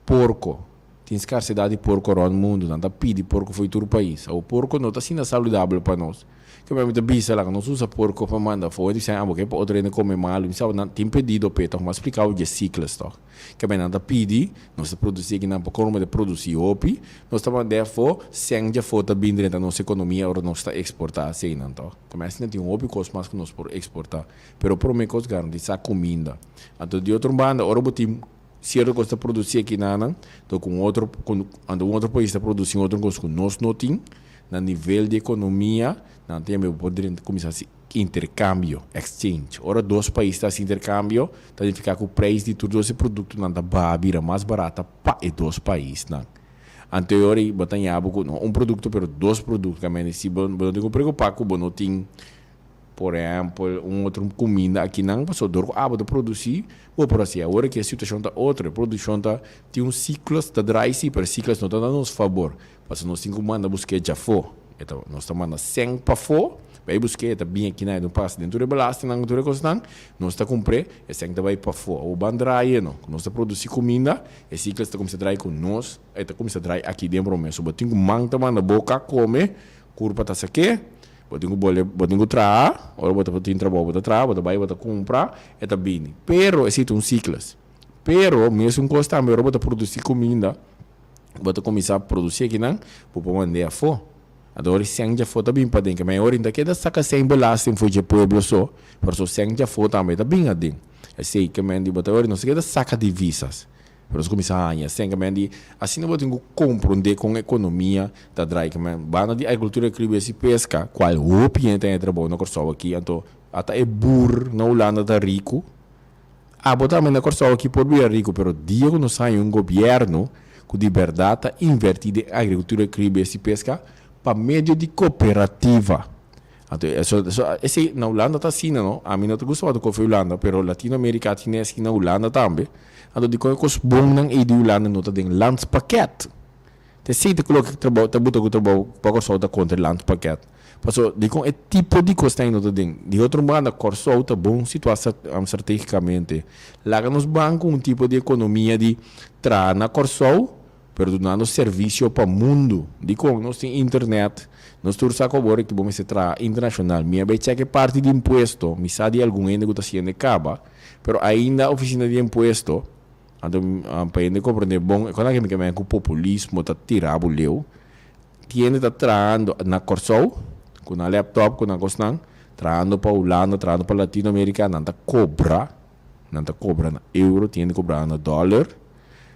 porko. Tin skarsedat di porko rònt mundu. Nan ta pidi porko fo'i tur pais. Awor porko no ta asina saludabel pa nos. Ke mi ta bisa laga nos usa porko pa manda afó. Hende bisa, abo ke pa otro hende kome malu. Mi sa nan tin pedido p'e tòg. Mi a splika bo dje sikles tòg. Ke nan ta pidi, nos ta produsí akinan pa kono ta produsí hopi. Nos ta mand'é afó, sèn dje afó ta bin drenta nos ekonomia ora nos ta eksportá aseinan tòg. Ke asina tin hopi kos mas ku nos por eksportá. Pero promé kos garantisá kuminda. Anto di otro banda ora bo tin. Sierto kos ta produsí aki nanan, anto ku un otro anto un otro pais ta produsí un otro kos ku nos no tin, na nivel di ekonomia nan ta yama bo por drenta kuminsá hasi interkambio, exchange. Ora dos pais ta hasi interkambio ta nifiká ku preis di tur dos e produktonan ta baha bira mas barata pa e dos paisnan. Anto e ora ei bo ta haña bo ku no un produkto pero dos produkto, kaminda si bo no tin ku preokupá ku bo no tin. Por ehèmpel, un otro kuminda akinan, pasobra dor ku abo ta produsí, bo por hasi. Awor aki e situashon ta otro, e produkshon ta tin un siklos, ta drai sí, pero e siklos no ta na nos fabor, pasobra nos tin ku manda busk'é djafó. E ta, nos ta manda sèn pafó, bai busk'é, e ta bin akinan, e ta pasa den tur e belastingnan ku tur e kosnan, nos ta kumpr'é, e sèn ta bai pafó. Awor ban drai e no, ku nos ta produsí kuminda, e siklos ta kuminsá drai ku nos, e ta kuminsá drai aki den promé. So bo tin ku man ta manda boka kome, kurpa ta sak'é. Bo tin ku bole, bo tin ku traha, ora bo ta tin trabou bo ta traha, bo ta bai bo ta kumpra, e ta bini. Pero esei ta un sikles. Pero mesun kos tambe ora bo ta produsí kuminda, bo ta kuminsá produsí akinan, bo por mand'é afó. Anto ora e sèn djafó ta bin paden, ke mei ora ta keda saka sèn belasting for dje pueblo so, pero so sèn djafó tambe ta bin aden. Esei ke men di bo ta ora nos ta keda saka divisas. Pero nos kuminsá haña sèn ke men di asina bo tin ku komprondé kon ekonomia ta drai ke men banda di agrikultura kribes i peska kual hopi hende ta haña trabou na Kòrsou aki anto ata e bur na Hulanda ta riku abo tambe na Kòrsou aki por bira riku pero dia ku nos haña un gobièrnu ku di bèrdat ta invertí den agrikultura kribes i peska pa medio di koperativa. Anto eso eso esei na Hulanda ta asina no ami no ta gusta wak kofi Hulanda pero Latino America tin esaki na Hulanda tambe anto dikon e kos bon nan ei di Hulanda no ta den landspakket ta esei ta loke trabou ta buta ku trabou pa Kòrsou ta kontra e landspakket paso dikon e tipo di kosnan ei no ta den di otro banda Kòrsou ta bon situá strategikamente laga nos ban ku un tipo di ekonomia di traha na Kòrsou Pero dunando servisio pa mundu. Dikon? Nos tin internet, nos tur sa ku awor aki bo mester traha internashonal. Mi a bai chèk e parti di impuesto, mi sa di algun hende ku ta hasiendo e kaba, pero ainda ofisina di impuesto, anto pa hende komprendé bon, e kos aki mi ke meen ku populismo ta tira bo leu. Tin hende ta trahando na Kòrsou ku nan laptop, ku nan kosnan, trahando pa Hulanda, trahando pa Latinoamerika, nan ta kobra. Nan ta kobra na euro, tin hende kobra na dòler,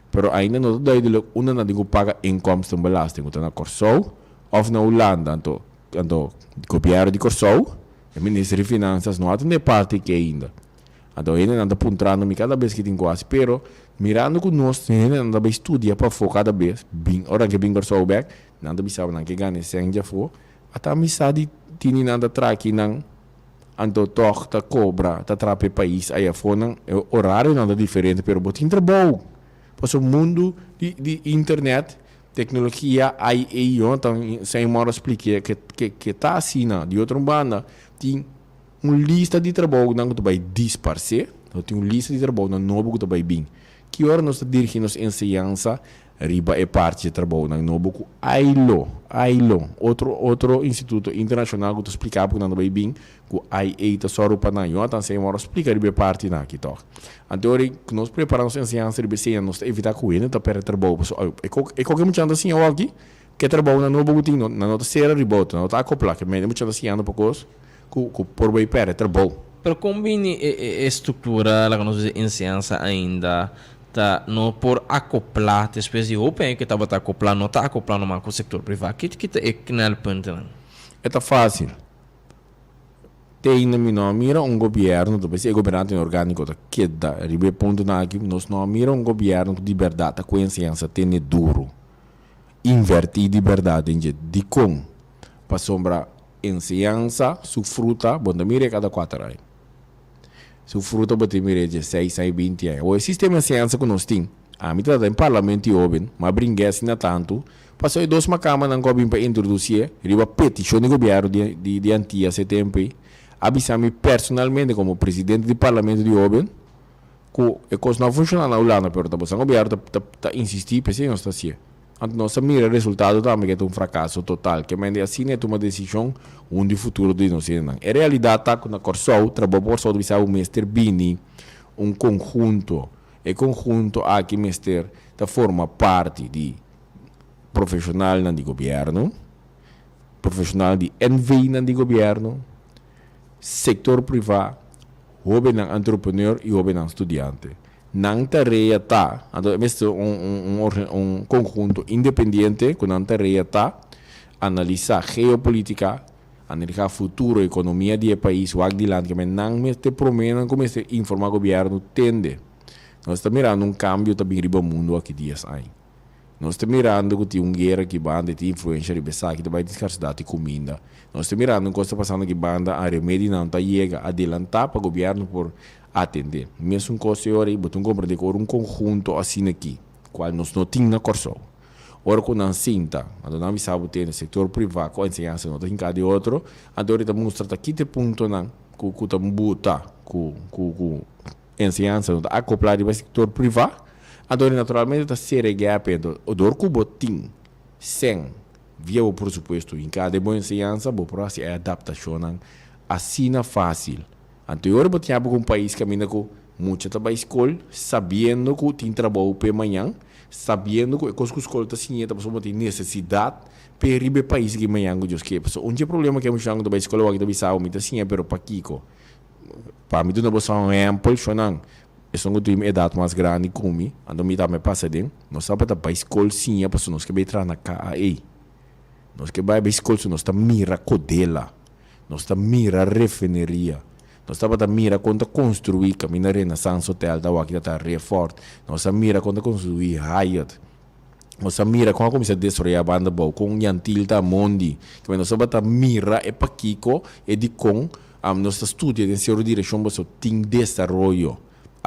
pero ainda no ta duidelijk unda nan tin ku paga inkomstenbelasting, ku ta na Kòrsou òf na Hulanda. Anto, anto gobièrnu di Kòrsou, e minister di Finansas no a tende e parti aki ainda. Anto hendenan ta puntrando mi kada bes ki tin ku hasi, pero mirando ku nos hendenan ta bai studia pafó kada bes, bin ora nan ke bin Kòrsou bèk, nan ta bisa bo nan ke gana e sèn djafó, ata mi sa di tini nan ta traha akinan. Anto tog ta cobra, ta traha pa e pais aya afonan, e orarionan ta diferente pero bo tin trabou. Pasobra mundu di di internet, tecnologia, IA, Jonathan Seymour a spliké ke ke ke ta asina. Di otro banda tin un lista di trabounan ku ta bai disparsé, no tin un lista di trabounan nobo ku ta bai bin. Ki ora nos ta dirigí nos enseñansa riba e parti dje trabounan nobo ku ILO, ILO, otro otro instituto internashonal ku ta splika bo ku nan ta bai bin ku IA ta sòru pa nan. Jonathan Seymour a splika riba e partinan aki tòg. Anto ora ku nos prepará nos enseñansa riba esei nos ta evitá ku hende ta pèrdè trabou pasobra e e koke muchanan ta siña awor aki ku e trabounan nobo ku tin nan no ta sera riba otro, nan no ta akoplá ke mende muchanan ta siñando pa kos ku ku por bai pèrdè trabou. Pero kon bini e e e struktura laga nos bisa enseñansa ainda Ta no por akoplá despues di hopi aña ku e tabata akoplá no ta akoplá noman ku sektor privá. Ki ki ta e knelpuntennan? E ta fásil. Te ainda mi no a mira un gobièrnu, ta parse e gobernante inorgániko ta keda riba e puntonan aki, nos no a mira un gobièrnu ku di bèrdat ta ku enseñansa tene duru, invertí di bèrdat den dje. Dikon? Pasobra enseñansa su fruta bo no ta mira e kada kuater aña. Su fruta bo tin mira dje seis aña i binti aña. Awor e sistema enseñansa ku nos tin, ami ta den parlamento i hoben, ma bring'é asina tantu, pasobra e dos makamanan ku a bin pa introdusié riba petishon di gobièrnu di di di Antias e tempu ei, a bisa mi personalmente komo presidente di parlamento di hoben ku e kos no a funshoná na Hulanda pero ta bosan gobièrnu ta ta ta insistí p'esei nos ta hasié. Anto nos a mira e resultado tambe ke ta un frakaso total. Ke mende asina e tuma desishon un di futuro di nos hendenan. E realidat ta ku na Kòrsou, trabou pa Kòrsou ta bisa bo mester bini un konhunto. E konhunto aki mester ta forma parti di profeshonalnan di gobièrnu, profeshonal di NV-nan di gobièrnu, sektor privá, hóbennan entrepreneur i hóbennan studiante. Nan tarea ta, anto e mester un un un un conhunto independiente cu nan tarea ta analisa geopolitica, analiza futuro economia di e pais wak dilanti kimen nan mester prome nan cu mester informa gobierno tende. Nos ta mirando un cambio ta bin riba mundo aki dies aña. Nos ta mirando cu tin un guera aki banda y tin influencia riba esaki, ta bay tin scarcidad di cuminda. Nos ta mirando un cos ta pasando aki banda, a remedinan ta yega adelanta pa gobierno por atende. Mesun cos e ora ey bo tin comprende cu ora un conhunto asina aki, cual nos no tin na Corsou, ora cu nan sinta, anto nan bisa bo tene sector priva cu enseñansa no ta hinca di otro, anto ora ey ta mustra ta kite puntonan cu cu ta buta cu cu cu. Enseñansa no ta acoplá riba e sector privá, anto naturalmente ta cera e gap ento. Dor cu bo tin cen via bo presupuesto hinca den bo enseñansa, bo por haci e adaptacionnan asina facil. Anto e ora bo tin habi cu un pais caminda cu mucha ta bay scol sabiendo cu tin trabou p'e mañan, sabiendo cu e cos cu scol ta siña ta pasobra bo tin necesidad p'e riba e pais aki mañan cu Dios ke. Pasobra un dje problema cu e muchanan cu ta bay scol awor aki ta bisa, mi ta siña pero pakico? Pa mi duna boso un ehempel, shonnan. Esun ku tin edat mas grandi ku mi, anto mi tambe pasa den, nos tabata bai skol siña pasobra nos ke bai traha na KAE. Nos ke bai bai skol so nos ta mira kodela, nos ta mira refineria, nos tabata mira kon ta konstruí kaminda Renaissance Hotel ta awor aki ta ta Refort, nos a mira kon ta konstruí Hyatt, nos a mira kon a kuminsá desaroyá banda abou, kon Yantil ta mondi. Nos tabata mira e pakiko, e dikon nos ta studia den sierto direkshon pasobra tin desaroyo.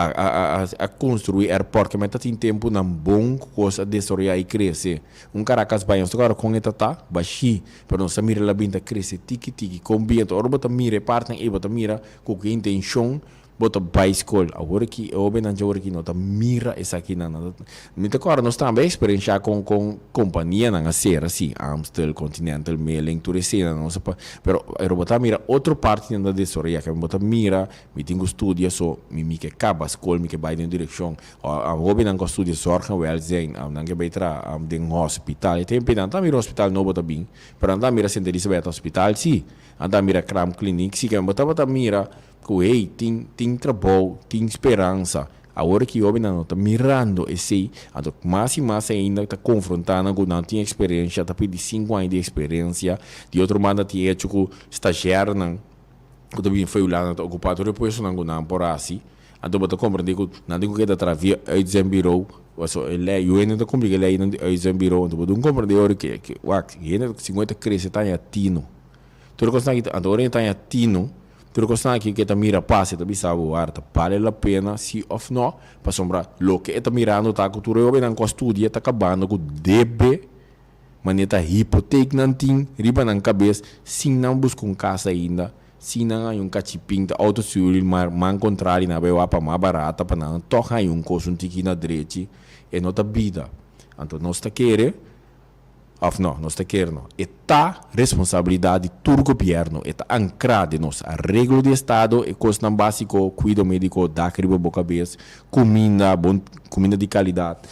A a a a construi airport ke meta tin tempunan bon ku kos a desaroyá i krese. Un Caracas bai nos ta kòrda kon e ta ta bashí, pero nos ta mira el a bin ta krese tiki tiki kon bin. Anto ora bo ta mira e partinan ei bo ta mira ku ki intenshon bo ta bai skol. Awor aki e hóbennan dje awor aki no ta mira esakinan. Nan ta mi ta kòrda nos tambe a eksperenshá kon kon kompanianan a sera si, Amstel, Continental Milling, tur eseinan nos a pa pero ora bo ta mira otro partinan ta desaroyá ke bo ta mira Mi tin ku studia so mi mi ke kaba skol mi ke bai den direkshon hobennan ku a studia zorg en welzijn nan ke bai traha den hospital e tempo nan ta mira hospital nobo ta bin pero nan ta mira Sint Elisabeth hospital si nan ta mira kraamkliniek si ke bo tabata mira ku hey tin tin trabou tin speransa awor ki hobennan no ta mirando esei anto mas i mas ainda ta konfronta nan ku nan tin eksperensha ta pidi sinku aña di eksperensia di otro banda tin hecho ku stazjèrnan. Ku ta bin fo'i Hulanda ta okupá tur e puestonan ku nan por hasi. Anto bo ta komprendé ku nan tin ku keda traha via uitzendbureau. Paso e lei, yu hende ta kumpli ku e leinan di uitzendbureau. Anto bo dun komprendé ora ke ke wak, hende segun e ta krese ta haña tino. Tur e kosnan aki ta, anto ora e ta haña tino, tur e kosnan aki ke ta mira pasa e ta bisa bo wak ta bale la pena si òf no, pasobra loke e ta mirando ta ku tur e hobennan ku a studia ta kabando ku debe. Manera ta hipotek nan tin riba nan kabes sin nan buska un kas ainda, sin nan haña un kachipin ta auto suri mar man kontrali nan bai wak pa mas barata pa nan tòg haña un kos un tiki na drechi, e no ta bida. Anto nos ta kere òf no, nos ta kere no, e ta responsabilidat di tur gobièrnu, e ta ankrá den nos areglo di estado e kosnan básiko, kuido médiko, dak riba bo kabes, kuminda, bon kuminda di kalidat,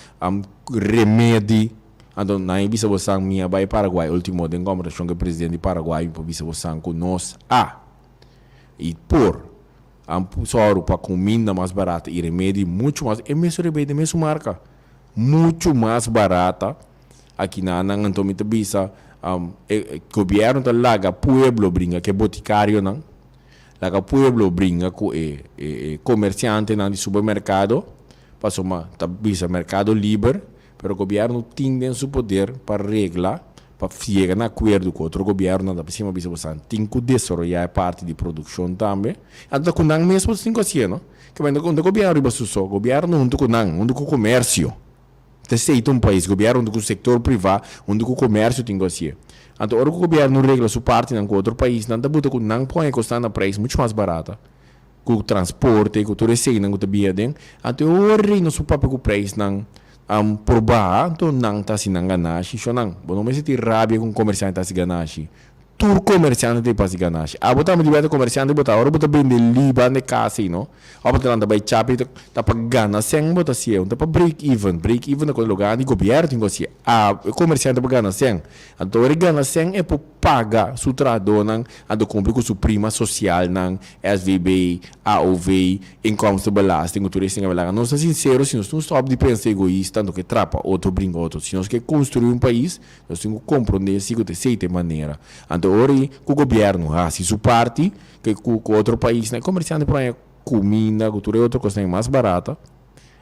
remedi. Anto nan e bisa bosan mi a bai Paraguay ultimo den kombersacion ku e presidente di Paraguay mi por bisa bosan ku nos a i por a sòru pa kuminda mas barata i remedi muchu mas e mesun remedi e mesun marka muchu mas barata aki na nan anto mi ta bisa e gobierno ta laga pueblo bringa ku e boticarionan laga pueblo bringa ku e e komersiantenan di supermerkado pasobra ta bisa merkado liber. Pero gobierno tin den su poder pa regla, pa yega na akuerdo ku otro gobiernonan ta por bisa bosan tin ku desaroyá e parti di produkshon tambe. Anto ta ku nan mes boso tin ku hasié no. Ke manda ku gobierno riba su so, gobierno huntu ku nan, huntu ku komersio. Ta esei ta un pais, gobierno huntu ku sektor privá, huntu ku komersio tin ku hasié. Anto ora ku gobierno regla su partinan ku otro paisnan ta buta ku nan por haña kosnan na preis muchu mas barata. Ku transporte, ku tur eseinan ku ta bia aden. Anto e ora ei nos por papia ku preisnan por baha, anto nan ta hasi nan ganashi. Shonnan, bo no mester tin rabia ku un komersiante ta hasi ganashi. Tur komersiante ta hasi ganashi. Abo tambe di beta komersiante bo ta, ora bo ta bende liba na e kas ei no, ora bo ta lanta bai chapi ta pa gana sèn bo ta hasié, no ta pa break even. Break even ta ku e lugar di gobièrnu tin ku hasié. E komersiante pa gana sèn. Anto ora e gana sèn e por paga su trahadónan, anto kumpli ku su prima sosialnan, SVB, AOV, inkomstenbelasting ku tur esei. Laga nos ta sinsero, si nos no stòp di pensa egoista, no ke trapa otro bringa otro. Si nos ke konstruí un pais, nos tin ku komprondé si ku ta esei ta e manera. Anto ora ei ku gobièrnu hasi su parti, ke ku otro paisnan, e komersiante por haña kuminda ku tur e otro kosnan mas barata.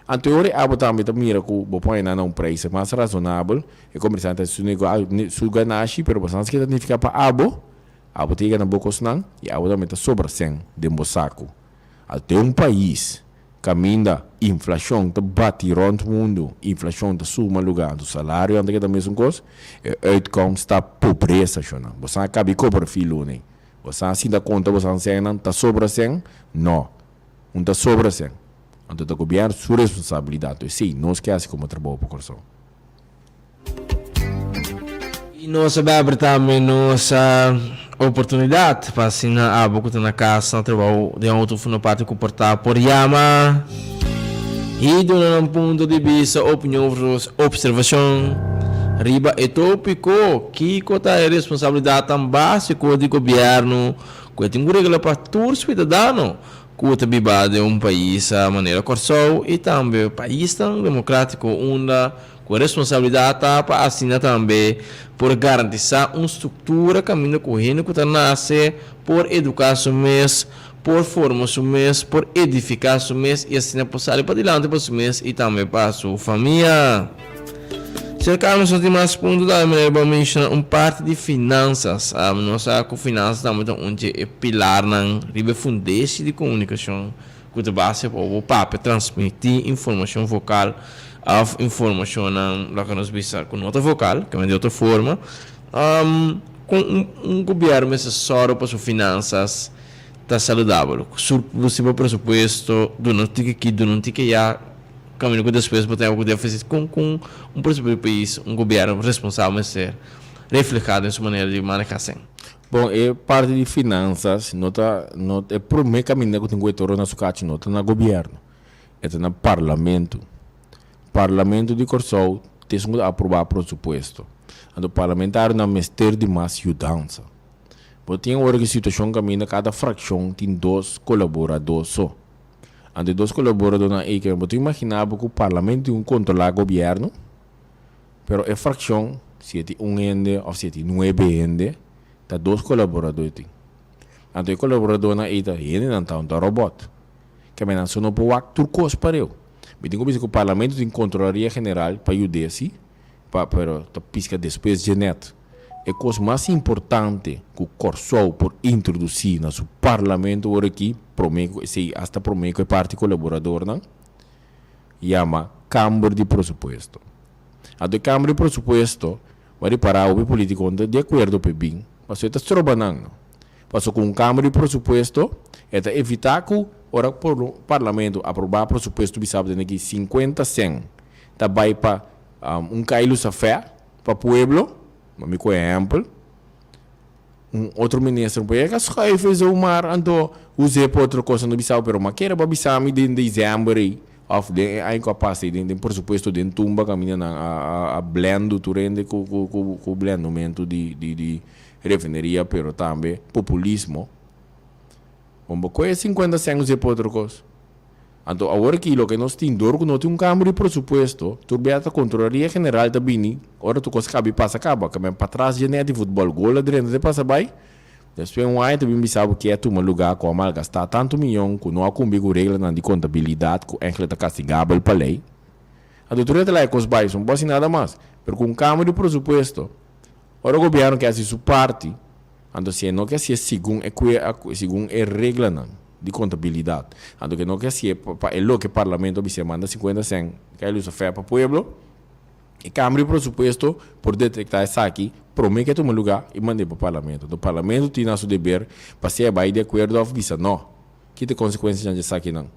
Anto e ora e abo tambe ta mira ku bo pone nan na un preis mas rasonabel, e komersiante ta hasi su ganashi, pero bo sa ke ta nifiká pa abo, abo ta yega na bo kosnan i abo tambe ta sobra sèn den bo saku. Al den un pais kaminda inflashon ta bati rònt mundu, inflashon ta suma lugá, anto salarionan ta keda mesun kos, e uitkomst ta pobresa shonnan. Bo sa a kabi kobra filo nei. Bo sa sinta konta bo san sènnan ta sobra sèn? No. Un ta sobra sèn. Anto ta gobièrnu su responsabilidat. Anto esei nos ke hasi komo trabou pa Kòrsou. I nos a bèbr tambe nos oportunidat pa asina abo ku ta na kas, na trabou, den outo òf na parti ku por ta por yama i duna nan punto di bista, opinion òf opservashon riba e tópiko. Kiko ta e responsabilidatnan básiko di gobièrnu ku e tin ku regla pa tur suidadano? Ku ta biba den un pais manera Kòrsou i tambe paisnan demokratiko unda ku e responsabilidat ta pa asina tambe por garantisá un struktura kaminda ku hende ku ta nase por eduká su mes, por forma su mes, por edifiká su mes i asina por sali padilanti pa su mes i tambe pa su famia. Señor Carlos, nos tin mas punto tambe manera bo a menciona un parti di finanzas. Nos sa cu finanzas tambe ta un dje e pilarnan riba e fundeshi di comunicacion cu ta base pa bo papia transmiti informacion vocal of informacionnan loke nos bisa cu no ta vocal, ke men di otro forma. Con un gobierno mester sòru pa su finanzas ta saludabel? Surplus riba presupuesto, duna un tiki aki, duna un tiki allá. Kaminda ku despues bo ta ku defisit kon kon un presidente di pais, un gobierno responsabel mester refleha den su manera di maneha sen? Bon, e parti di finansas no ta no e prome kaminda ku tin ku e toro na su kachi no ta na gobierno, e ta na parlamento. Parlamento di Kòrsou ta esun ku ta aprobá presupuesto. Anto parlamentarionan mester di mas yudansa. Bo tin ora ku situashon kaminda kada frakshon tin dos kolaboradó so. Anto e dos kolaboradónan ei ke bo ta imaginá bo ku parlamento tin ku kontrolá gobièrnu, pero e frakshon si e tin un hende òf si e tin nuebe hende ta dos kolaboradó e tin. Anto e kolaboradónan ei ta hendenan ta un ta robòt. Ke men nan so no por wak tur kos pareu. Mi tin ku bisa ku parlamento tin kontrolaria general pa yud'é si. Pa pero ta pisca despues dje net. E cos mas importante cu Corsou por introduci na su parlamento ora aki, prome cu esey hasta prome cu e parti colaboradornan, yama Camber di Presupuesto. Anto e Camber di Presupuesto, bo a ripara hopi politico no ta di acuerdo p'e bin, pasobra e ta stroba nan no. Pasobra cu un Camber di Presupuesto e ta evita cu ora parlamento aproba presupuesto bisa bo tene aki 50 cent ta bay pa Un kai lusafè pa pueblo, ma mi ku ehèmpel, un otro minister por yega schuif e zomaar anto us'é pa otro kos, no bisa bo, pero ma kere bo bisa mi den december ei òf den e aña ku a pasa ei den den presupuesto den tumba kaminda nan a a blèndu tur hende ku ku ku ku blèndumentu di di di refineria pero tambe populismo. Bon bo kohe 50 sèn us'é pa otro kos. Anto awor aki loke nos tin dor ku no tin un kambio di presupuesto, tur bia ta Kontrolaria General ta bini ora tur kos kabi pasa kaba, ka men patras dje nèt di futbòl, gol a drenta te pasa bai, despues un aña ta bin bisa bo ke a tuma lugá ku a malgastá tantu miyon ku no a kumpli ku reglanan di kontabilidat ku ènkele ta kastigabel pa lei. Anto tur e ta laga e kos bai, so no por hasi nada mas. Pero ku un kambio di presupuesto, ora gobièrnu ke hasi su parti, Anto si e no ke hasié segun e kue a segun e reglanan di kontabilidat, anto ke no ke hasié pa e loke parlamento a bis'é manda 50 sèn kai lusa fè pa pueblo, e Kamer di Presupuesto por detektá esaki promé ke tuma lugá i mand'é pa parlamento. Anto parlamento tin na su deber pa sea bai di akuerdo òf bisa nò. Ki ta e konsekuensianan di esakinan?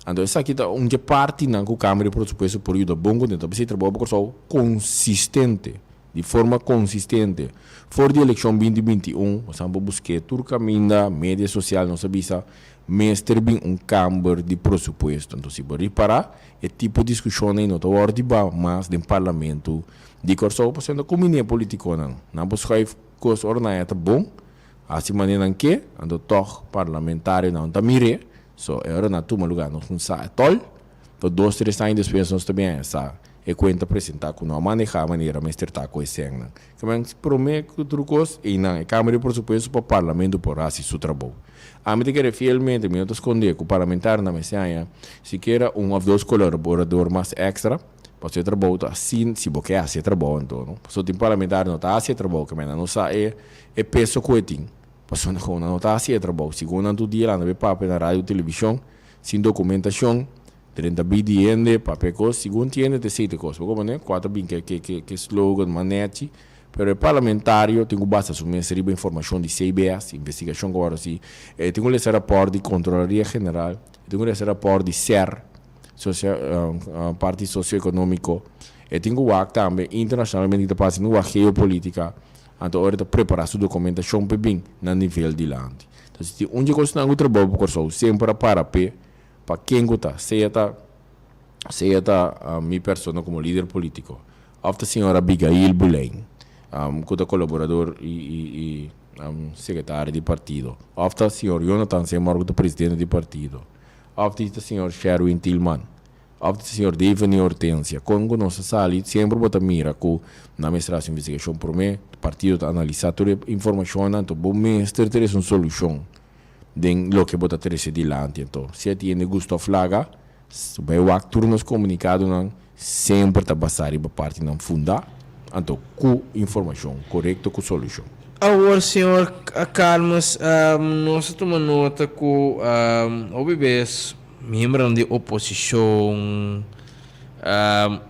Anto esaki ta un dje partinan ku Kamer di Presupuesto por yuda bon kontento. P'esei trabou pa Kòrsou konsistente, di forma konsistente. For di elekshon 2021, nos a por busk'é tur kaminda, media sosial nos a bisa mester bin un Kamber di Presupuesto. Anto si bo ripará e tipo diskushonnan ei no ta wòrdu dibá mas den Parlamento di Kòrsou pasobra no ta kumbiné politikonan. Nan por schuif kos ora nan ya ta bon. Hasi manera nan ke, anto tòg parlamentarionan ta mir'é. So, e ora nan tuma lugá nos no sa etòl. To dos tres aña despues nos ta bin sa e kuenta presentá ku no a manehá manera mester ta ku e sènnan. Kimen promé ku tur kos einan e Kámara di Presupuesto pa Parlamento por hasi su trabou. Ami ta kere fielmente, mi no ta skondé ku parlamentarionan mester haña sikiera un òf dos kolaborador mas èkstra. Pasobra e trabou ta asin, si bo ke hasi e trabou anto no. Pasobra tin parlamentario no ta hasi e trabou, kimen nan no sa e E peso ku e tin. Pasobra nan no ta hasi e trabou. Segun nan tur dia landa be papia na radio televishon, sin dokumentashon, 30 bi di hende, papia kos, segun ti hende ta esei ta kos. Bo komprende? Kua ta bin ke ke ke slogan mas nechi, pero e parlamentario tin ku basa su mes riba informashon di CBS, investigashon ku a wòrdu hasi, e tin ku lesa rapòrt di Kontrolaria General, e tin ku lesa rapòrt di ser, sosia parti sosioekonomiko, e tin ku wak tambe internashonalmente ki ta pasa, e tin ku wak geopolitika. Anto ora e ta prepará su dokumentashon p'e bin na nivel dilanti. Ta si tin un dje kosnan ku trabou pa Kòrsou semper a para p'e pa ken ku ta, sea ta sea ta mi persona komo lider polítiko òf ta señor Abigail Boleyn ku ta kolaborador i i i. sekretario di partido òf ta señor Jonathan Seymour ku ta presidente di partido òf ta señor Sherwin Tilman òf ta señor Deveny Hortensia kon ku nos ta sali semper bo ta mira ku nan mester hasi investigashon promé partido ta analisá tur e informashonnan anto bo mester trese un solushon den loke bo ta trese dilanti anto si a tiende Gustav Laga Bai wak tur nos komunikadonan semper ta basá riba partinan fundá, anto ku informashon korekto ku solushon. Awor, señor Calmes, nos a tuma nota ku hopi bes miembronan di oposishon,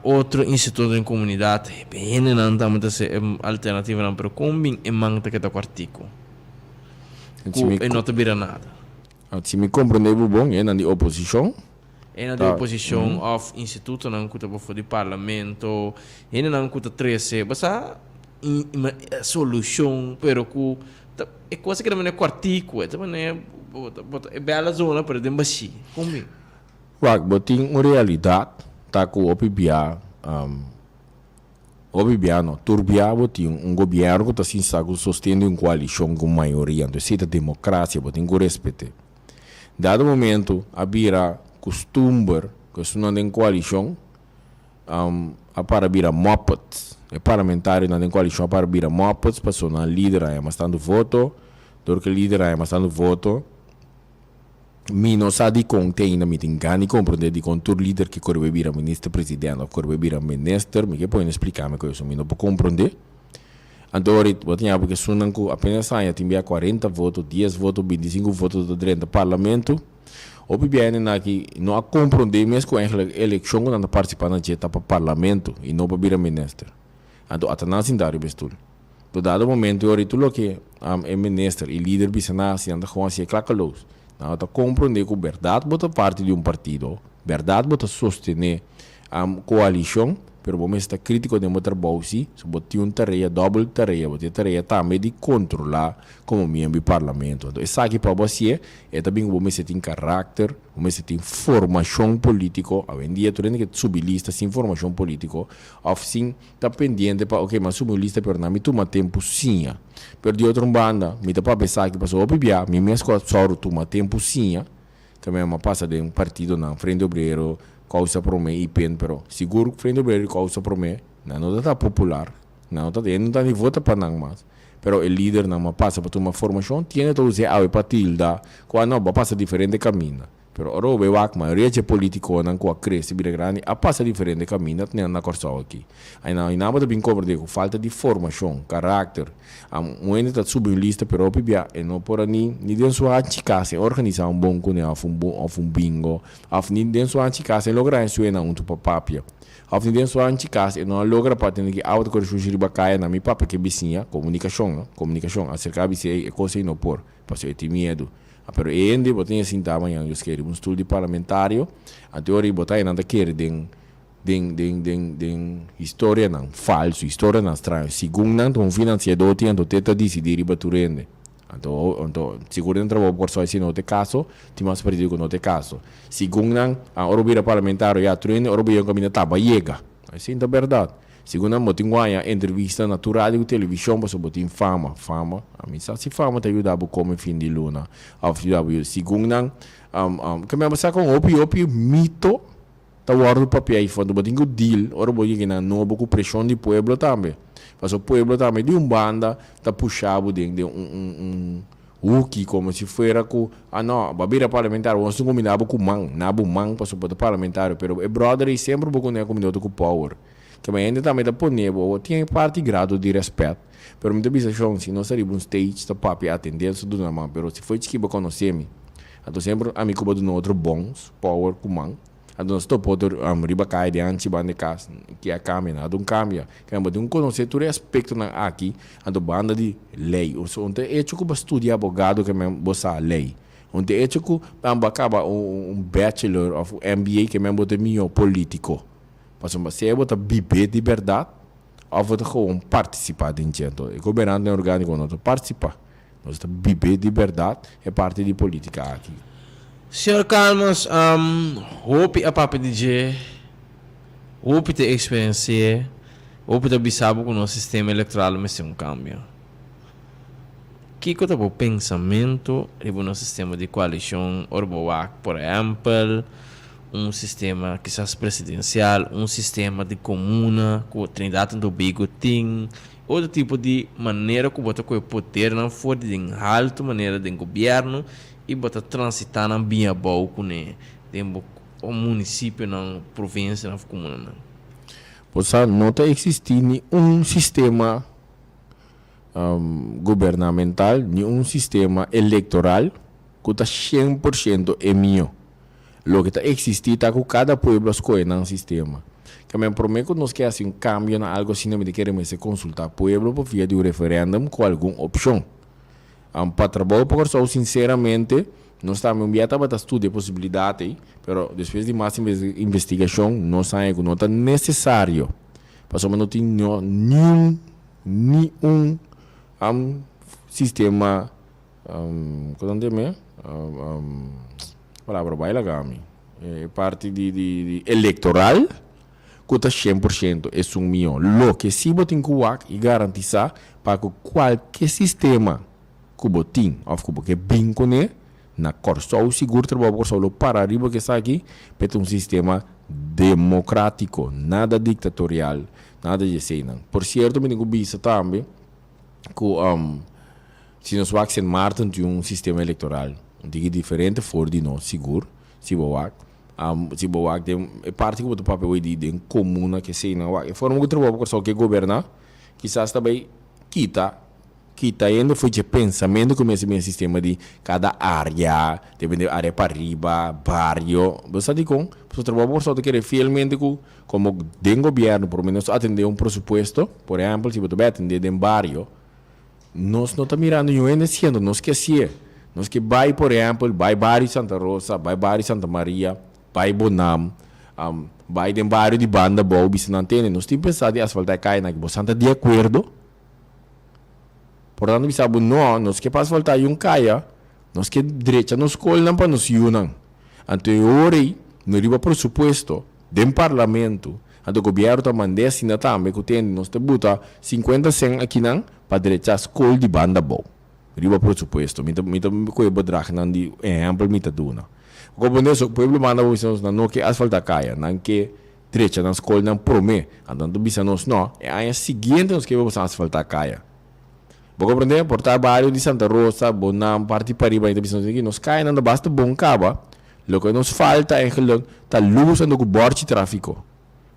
otro instituto den komunidat, hendenan tambe ta hasi alternativanan, pero kon bin e man ta keda kòrtiku ku e no ta bira nada? Si mi komprendé bo bon, e nan di oposishon. E nan di oposishon òf institutonan ku ta pafó di parlamento, hendenan ku ta trese basa solushon, pero ku ta e kos a keda manera kòrtiku, e ta manera bo ta e bèl a zona pero den bashí. Kon bin? Wak, bo tin un realidat ta ku hopi bia. Hopi bia no, tur bia bo tin un gobierno cu ta sinsa cu sosten di un coalicion cu mayoria, anto esey ta democracia, bo tin cu respete. Dado momento a bira custumber cu esunnan den coalicion a para bira muppets, e parlamentarionan den coalicion a para bira muppets pasobra nan lider a haya mas tanto voto, dor cu e lider a haya mas tanto voto, Mi no sa dikon te ainda mi tin gana di komprondé dikon tur lider ke kore bai bira minister president òf kore bai bira minister, mi ke pone splika mi ku eso mi no por komprondé. Anto ora bo ta ña porque esunnan ku apenas haña tin bia kuarenta voto, dies voto, bintisinku voto ta drenta parlamento. Hopi bia hendenan aki no a komprondé mes ku eigenlijk elekshon ku nan ta partisipá na dje ta pa parlamento i no pa bira minister. Anto ata nan sinta riba e stul. Lo dado momento ora tur loke e minister y lider bisa nan haci nan ta gewoon haci e klakkeloos. Nan no ta comprende cu berdad bo ta parti di un partido, berdad bo ta sostene coalicion, pero bo mester ta critico den bo trabou si, so bo tin un tarea, dobel tarea, bo tin e tarea tambe di controla como miembro di parlamento. Anto esaki pa bo hacié e ta bin cu bo mester tin karakter, bo mester tin formacion politico, awendia tur hende ke subi lista sin formacion politico of sin Ta pendiente pa ok m'a subi un lista pero na mi tuma tempu siña. Pero di otro un banda mi ta papia esaki pasobra hopi bia mi mes ku a sòru tuma tempu siña ta mi a pasa den partidonan Frente Obrero, Kousa Promé i pen pero sigur Frente Obrero i Kousa Promé nan no ta ta popular nan no ta hende no ta ni vota pa nan mas pero e lidernan m'a pasa pa tuma formashon tiene ta us'é awe pa tilda ku a no bo a pasa diferente kaminda. Pero ora bo bay wak, mayoria dje politiconan cu a crece bira grandi a pasa diferente caminda tene na Corsou aki. Aynan aynan bo ta bin comprende cu falta di formacion, caracter, a un hende ta subi un lista pero hopi bia e no por a ni ni den su hanchi casa e organisa un bon cune of un bon of un bingo of ni den su hanchi casa e logra haña su hendenan hunto pa papia of ni den su hanchi casa e no a logra pa tene ki awa ta core shushi riba caya na mi papia ke bisiña, comunicacion no, comunicacion, acerca bisa ey e cos ey no por pasobra e tin miedu. A Pero e hende bo tin e sintá mañan Dios kere riba un stul di parlamentario, anto ora bo ta e nan ta kere den den den den den historianan falso, historianan straño. Segun nan ta un financiador tin anto te ta disidí riba tur hende. Anto anto sigur den trabou por soy si no ta e kaso, tin mas partido ku no ta e kaso. Segun nan a ora bo bira parlamentario ya tur hende ora bo yega un kaminda ta bo a yega. Esei ta bèrdat. Segun nan bo tin guaña entrevista na tur radio ku televishon pasobra bo tin fama. Fama? Ami sa si fama ta yuda bo kome fin di luna òf yuda bo. Segun nan ke mi a sa kon hopi hopi mito ta wòrdu papia ei for. Bo tin ku deal ora bo yega nan nobo ku preshon di pueblo tambe. Pasobra pueblo tambe di un banda ta pusha bo den den un un un Huki como si fuera cu, ah no, bo a bira parlamentario, bo nos tin cuminda bo cu man, na bo man pasobra bo ta parlamentario, pero e brother ey semper bo cune a cuminda otro cu power. Kema hende tambe ta pone bo, bo tin e parti grado di respet, pero mi ta bisa shon, si nos ta riba un stage ta papia atende nos ta duna man, pero si fo'i chiki bo conoce mi, anto semper ami cu bo duna otro bons, power cu man. Anto nos topa otro riba kaya di anchi banda e kas ke a kambia nada un kambia. Kende bo tin ku konosé tur e aspektonan aki anto banda di lei. Osea un ta echo ku bo a studia abogado ke men bo sa lei. Un ta echo ku bo a kaba un bachelor òf un MBA ke men bo ta e mihó polítiko. Pasobra sea bo ta bib'é di bèrdat òf bo ta gewoon partisipá den dje. Anto e gobernantenan orgániko no ta partisipá. Nos ta bib'é di bèrdat e parti di polítika aki. Señor Calmes, hopi a papia di dje, hopi ta eksperensi'é, hopi ta bisa bo ku nos sistema elektoral mester un kambio. Kiko ta bo pensamentu riba nos sistema di koalishon ora bo wak, por ehèmpel, un sistema kisas presidensial, un sistema di komuna ku Trinidad en Tobago tin, otro tipo di manera ku bo ta kohe podernan for di den haltu manera den gobièrnu i bo ta transitá nan bin abou kuné den bo munisipionan, provinsianan òf komunanan? Bo sa no ta eksistí ni un sistema gubernamental ni un sistema electoral cu ta 100% e mio. Loke ta existi ta cu cada pueblo a scoge nan sistema. Camen prome cu nos ke haci un cambio na algo asina mi ta kere mester consulta pueblo por via di un referendum cu algun opcion. Pa trabou pa Corsou sinceramente nos tambe un bia tabata studia e posibilidad ey pero despues di mas investigacion nos haña cu no ta necesario pasobra no tin niun Ni un sistema ku nan deme palabra bai laga mi e parti di di electoral ku ta 100% esun mihó. Loke si bo tin ku wak i garantisa pa ku kualke sistema ku bo tin òf ku bo ke bin kuné na Kòrsou sigur Trabou pa Kòrsou lo para riba ku esaki p'e ta un sistema demokratiko nada diktatorial Nada di eseinan. Por cierto mi tin cu bisa tambe cu si nos wak Sint Maarten tin un sistema electoral un tiki diferente for di nos sigur si bo wak. Si bo wak den e parti cu bo ta papia hoy di den comuna ke eseinan wak e forma cu Trabou pa Corsou ke goberna kisas ta bay kita Kita hende for dje pensamentu ku mester bin e sistema di kada área, depende área pariba, bario. Bo sa dikon? Pasobra trabou por ta kere fielmente ku komo den gobièrnu por lo menos atendé un presupuesto. Por ehèmpel, si bo ta bai atendé den bario, nos no ta mirando niun hende siendo, nos ke hasié. Nos ke bai, por ehèmpel, bai bario Santa Rosa, bai bario Santa Maria, bai Bonam, bai den bario di Banda Bou, bisa nan tende, nos tin pensá di asfaltá e kayanan aki. Bo san ta di akuerdo? Por tanto bisa bo no, nos ke pa asfaltá i un kaya, nos ke drecha nos skolnan pa nos yunan. Anto e ora ei no riba presupuesto den parlamento, anto gobièrnu ta mand'é asina tambe ku tende nos ta buta sinkuenta sèn akinan pa drecha skol di banda abou. Riba presupuesto. Mi ta mi ta kohe bedragnan di ehèmpel mi ta duna. Bo so pueblo manda bo bisa nos nan no ke asfaltá kaya, nan ke Drecha nan skolnan promé. Anto nan ta bisa nos, No, e aña siguiente nos kebe boso asfaltá kaya. Bo komprendé? Por ta bario di Santa Rosa, Bonam, parti pariba, nan ta bisa nos aki, nos kayanan ta basta bon kaba, loke nos falta eigenlijk ta lus anto ku bòrchi tráfiko.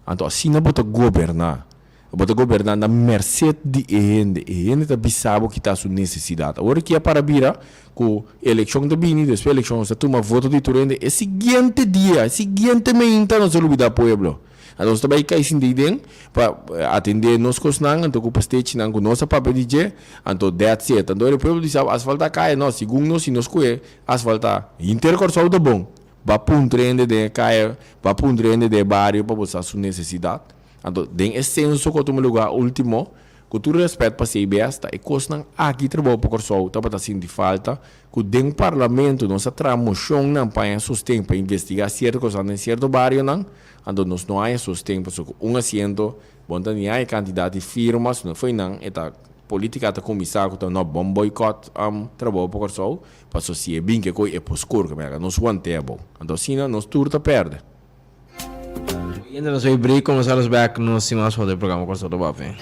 Anto asina bo ta goberná. Bo ta goberná na merced di e hende. E hende ta bisa bo kita su nesesidat. Awor ki a para bira ku elekshon ta bini, despues elekshon nos ta tuma voto di tur hende, e siguiente dia, e siguiente meinta nos ta lubida pueblo. Anto nos ta bai kai sinti den pa atende nos kosnan, anto ku pastechinan ku nos a papia di dje, anto that's it. Anto e pueblo di sa asfalta kaya, no, segun nos si nos kohe asfalta hinter Kòrsou ta bon. Ba puntra hende den e kaya, ba puntra hende den e bario pa bo sa su nesesidat. Anto, den e senso ku a tuma lugá último, ku tur rèspèt pa CBS, ta e kosnan aki trabou pa Kòrsou tabata sinti falta, ku den parlamento nos a traha moshonnan pa haña sosten pa investigá sierto kosnan den sierto barionan, anto nos no haña sosten pasobra ku un asiento bo no ta ni haña e kantidat di firma, si no foinan e ta polítika ta kuminsá ku ta no bon boikòt trabou pa Kòrsou, pasobra si e bin ke koi e por skur, nos want'é abou. Anto asina nos tur ta pèrdè. Oyente nos bay break comenzar nos back nos sin mas foto programa Kòrsou ta Papia.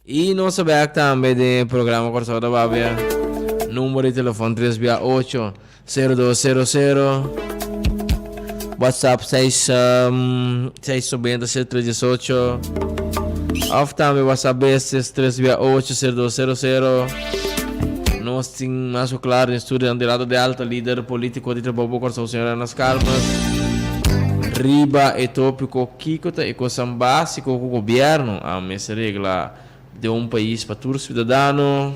I nos ta bek tambe den e programa Kòrsou ta Babia. Number di telefòn tres bia ocho, sero dos sero sero. WhatsApp seis seis noventa sero tres diesocho. Òf tambe WhatsApp Business tres bia ocho, sero dos sero sero. Nos tin mas ku klaru den studio nan di Rato Delta, lider polítiko di Trabou pa Kòrsou, señor Ernest Calmes, riba e tópiko Kiko ta e kosnan básiko ku gobièrnu a mester regla den un pais pa tur siudadano?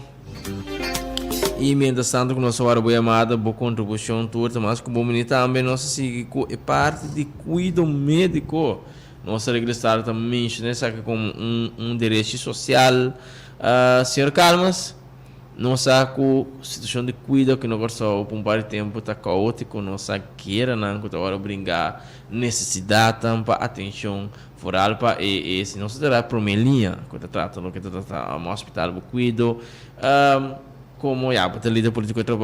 I mientras tanto ku nos ta wòrdu bo yamada, bo kontribushon tur ta mas ku bon bini. Tambe nos ta sigui ku e parti di kuido médiko. Nos ta regresá ta menshoná esaki komo un un derechi sosial. Señor Calmes, nos sa ku situashon di kuido aki na Kòrsou pa un par di tempu ta kaótiko. Nos sa gueranan ku ta wòrdu bringá. Nesesidatnan pa atenshon foral pa e e si nos ta traha prome liña ku ta trata loke ta trata un hospital bo kuido komo ya bo ta lider politiko otro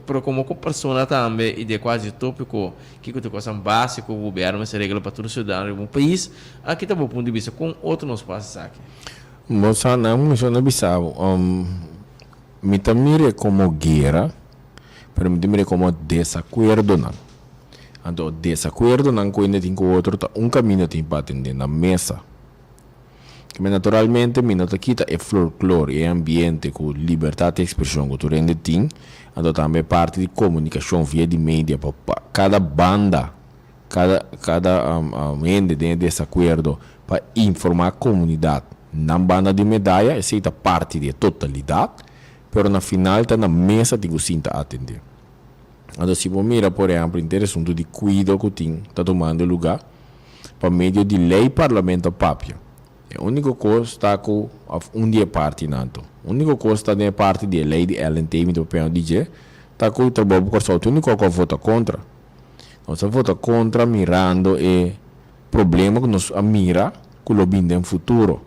pero komo ku persona tambe i di e kual dje topiko kiko ta kosnan basiko ku gobièrnu mester regla pa tur siudadano riba un pais aki ta bo punto di bista kon otro nos por hasi esaki? Bo sa nan mester no bisa bo mi ta mir'e komo guera pero mi ta mir'e komo desakuerdonan. Anto desakuerdonan ku hende tin ku otro ta un kaminda tin pa atendé, na mesa. Keme naturalmente mi no ta kita e folklor i e ambiente ku libertat di ekspreshon ku tur hende tin, anto tambe e parti di komunikashon via di media pa kada banda, kada kada hende den e desakuerdo pa informá komunidat nan banda di medaya, esei ta parti di e totalidat, pero na final ta na mesa tin ku sinta atendé. Anto si bo mira por ehempel henter asuntu di kuido ku tin ta tumando lugá pa medio di lei parlamento a papia. E úniko kos ta ku òf un di e partinan anto. Úniko kos ta den e parti di e lei di LNT mi ta papiando di dje ta ku Trabou pa Kòrsou ta úniko ku a vota kontra. Nos a vota kontra mirando e problema ku nos a mira ku lo bin den futuro.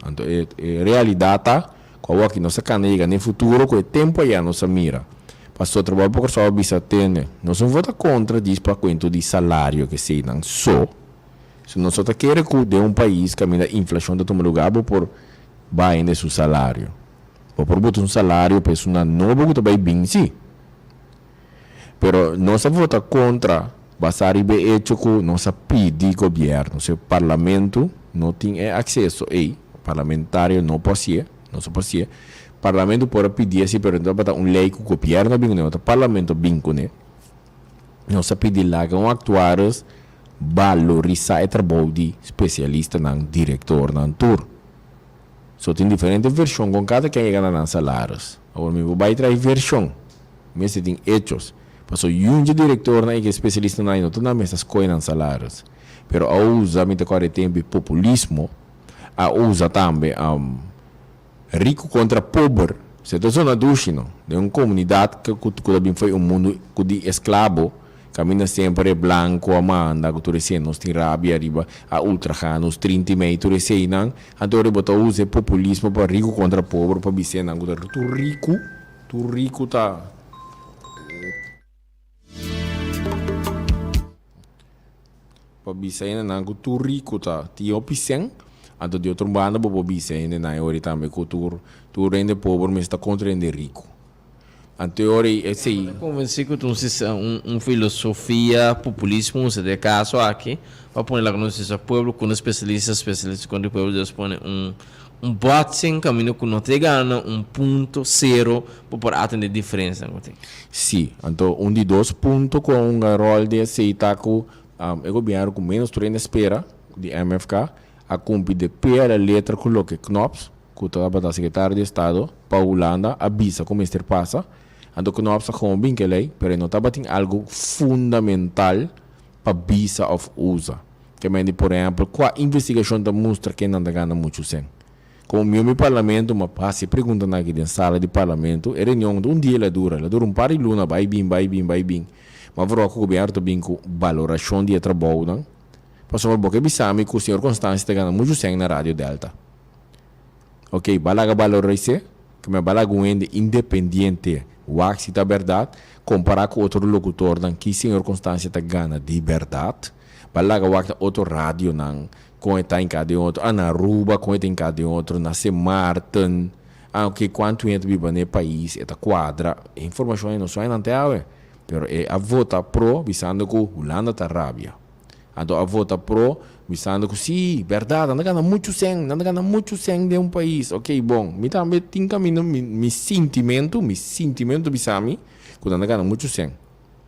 Anto e e realidat ta ku awor aki nos a kanda yega na e futuro ku e tempu ayá nos a mira. Pastor Trabou pa Kòrsou a bisa tende, nos no vota kontra djis pa kuento di salario keseinan so. Si nos no ta kere ku den un pais kaminda inflashon ta tuma lugá bo por baha hende su salario. Bo por buta un salario pa esunnan nobo ku ta bai bin si. Pero nos a vota kontra basá riba e echo ku nos a pidi gobièrnu, si parlamento no tin e akseso ei, parlamentario no por hasié, no so por hasié, parlamento por a pidi asi pero no tabata un lei ku gobièrnu a bin kuné, no ta parlamento a bin kuné. Nos a pidi laga un aktuaris balorisá e trabou di spesialistanan, direktornan tur. So tin diferente vershon kon kada ken yega na nan salaris. Awor mi por bai trae vershon. Mester tin hechos. Paso yun dje direktornan i ke spesialistanan ei no ta nan mester skohe nan salaris. Pero a usa, mi ta kòrda e tempu, e populismo, a usa tambe riku kontra pober. Se ta zona dushi no. Den un komunidat ku ta bin fo'i un mundu ku di esklabo, kaminda semper e blanku a manda ku tur esei nos tin rabia riba a ultrahá nos trinta i mei tur eseinan. Anto ora bo ta usa e populismo pa riku kontra pober pa bis'é nan ku ta tur riku. Tur riku ta. Pa bisa hendenan ku tur riku ta tin hopi sen, anto di otro banda bo por bisa hendenan e ora tambe ku tur tur hende pober mester ta kontra hende riku. Anto e ora ei esei. Bo ta konvensí ku ta un un un filosofia populismo usa den e kaso aki pa pone laga nos bisa pueblo ku no spesialista spesialista kontra pueblo Dios pone un Un botsing kaminda ku no ta yega na un punto sero pa por atende diferensianan ku tin. Sí, anto un di dos punto ku a hunga ròl den esei ta ku e gobièrnu ku ménos tur hende spera di MFK a kumpli de pie a la letra ku loke Knops, ku tabata sekretario di estado pa Hulanda, a bisa ku mester pasa. Anto Knops a gewoon bin ku e lei, pero e no tabatin algu fundamental pa bisa òf usa. Ke men di por ehempel, kua investigashon ta mustra ke nan ta gana muchu sen? Komo miembro di parlamento mi a hasi e preguntanan aki den sala di parlamento. E reunion ta un dia el a dura, el a dura un par di luna bai bin, bai bin, bai bin. Mi a verwagt ku gobièrnu ta bin ku balorashon di e trabounan, pasobra bo ke bisa mi ku señor Constancia ta gana muchu sen na Radio Delta. Ok, ba laga baloris'é, ke men ba laga un hende independiente wak si ta bèrdat, kompará ku otro lokutornan ki señor Constancia ta gana di bèrdat. Ba laga wak na otro radionan. Kon e ta hinká den otro, ah na Aruba kon e ta hinká den otro, na Sint Maarten, ah oke kuantu hende ta biba na e pais, e ta kuadra. E informashon ei no so einan te awe, pero e a vota pro bisando ku Hulanda ta rabia. Anto a vota pro bisando ku si, bèrdat, nan ta gana muchu sèn, nan ta gana muchu sèn den un pais. Oke, bon, mi tambe tin kaminda mi mi sintimentu, mi sintimentu ta bisa mi ku nan ta gana muchu sèn.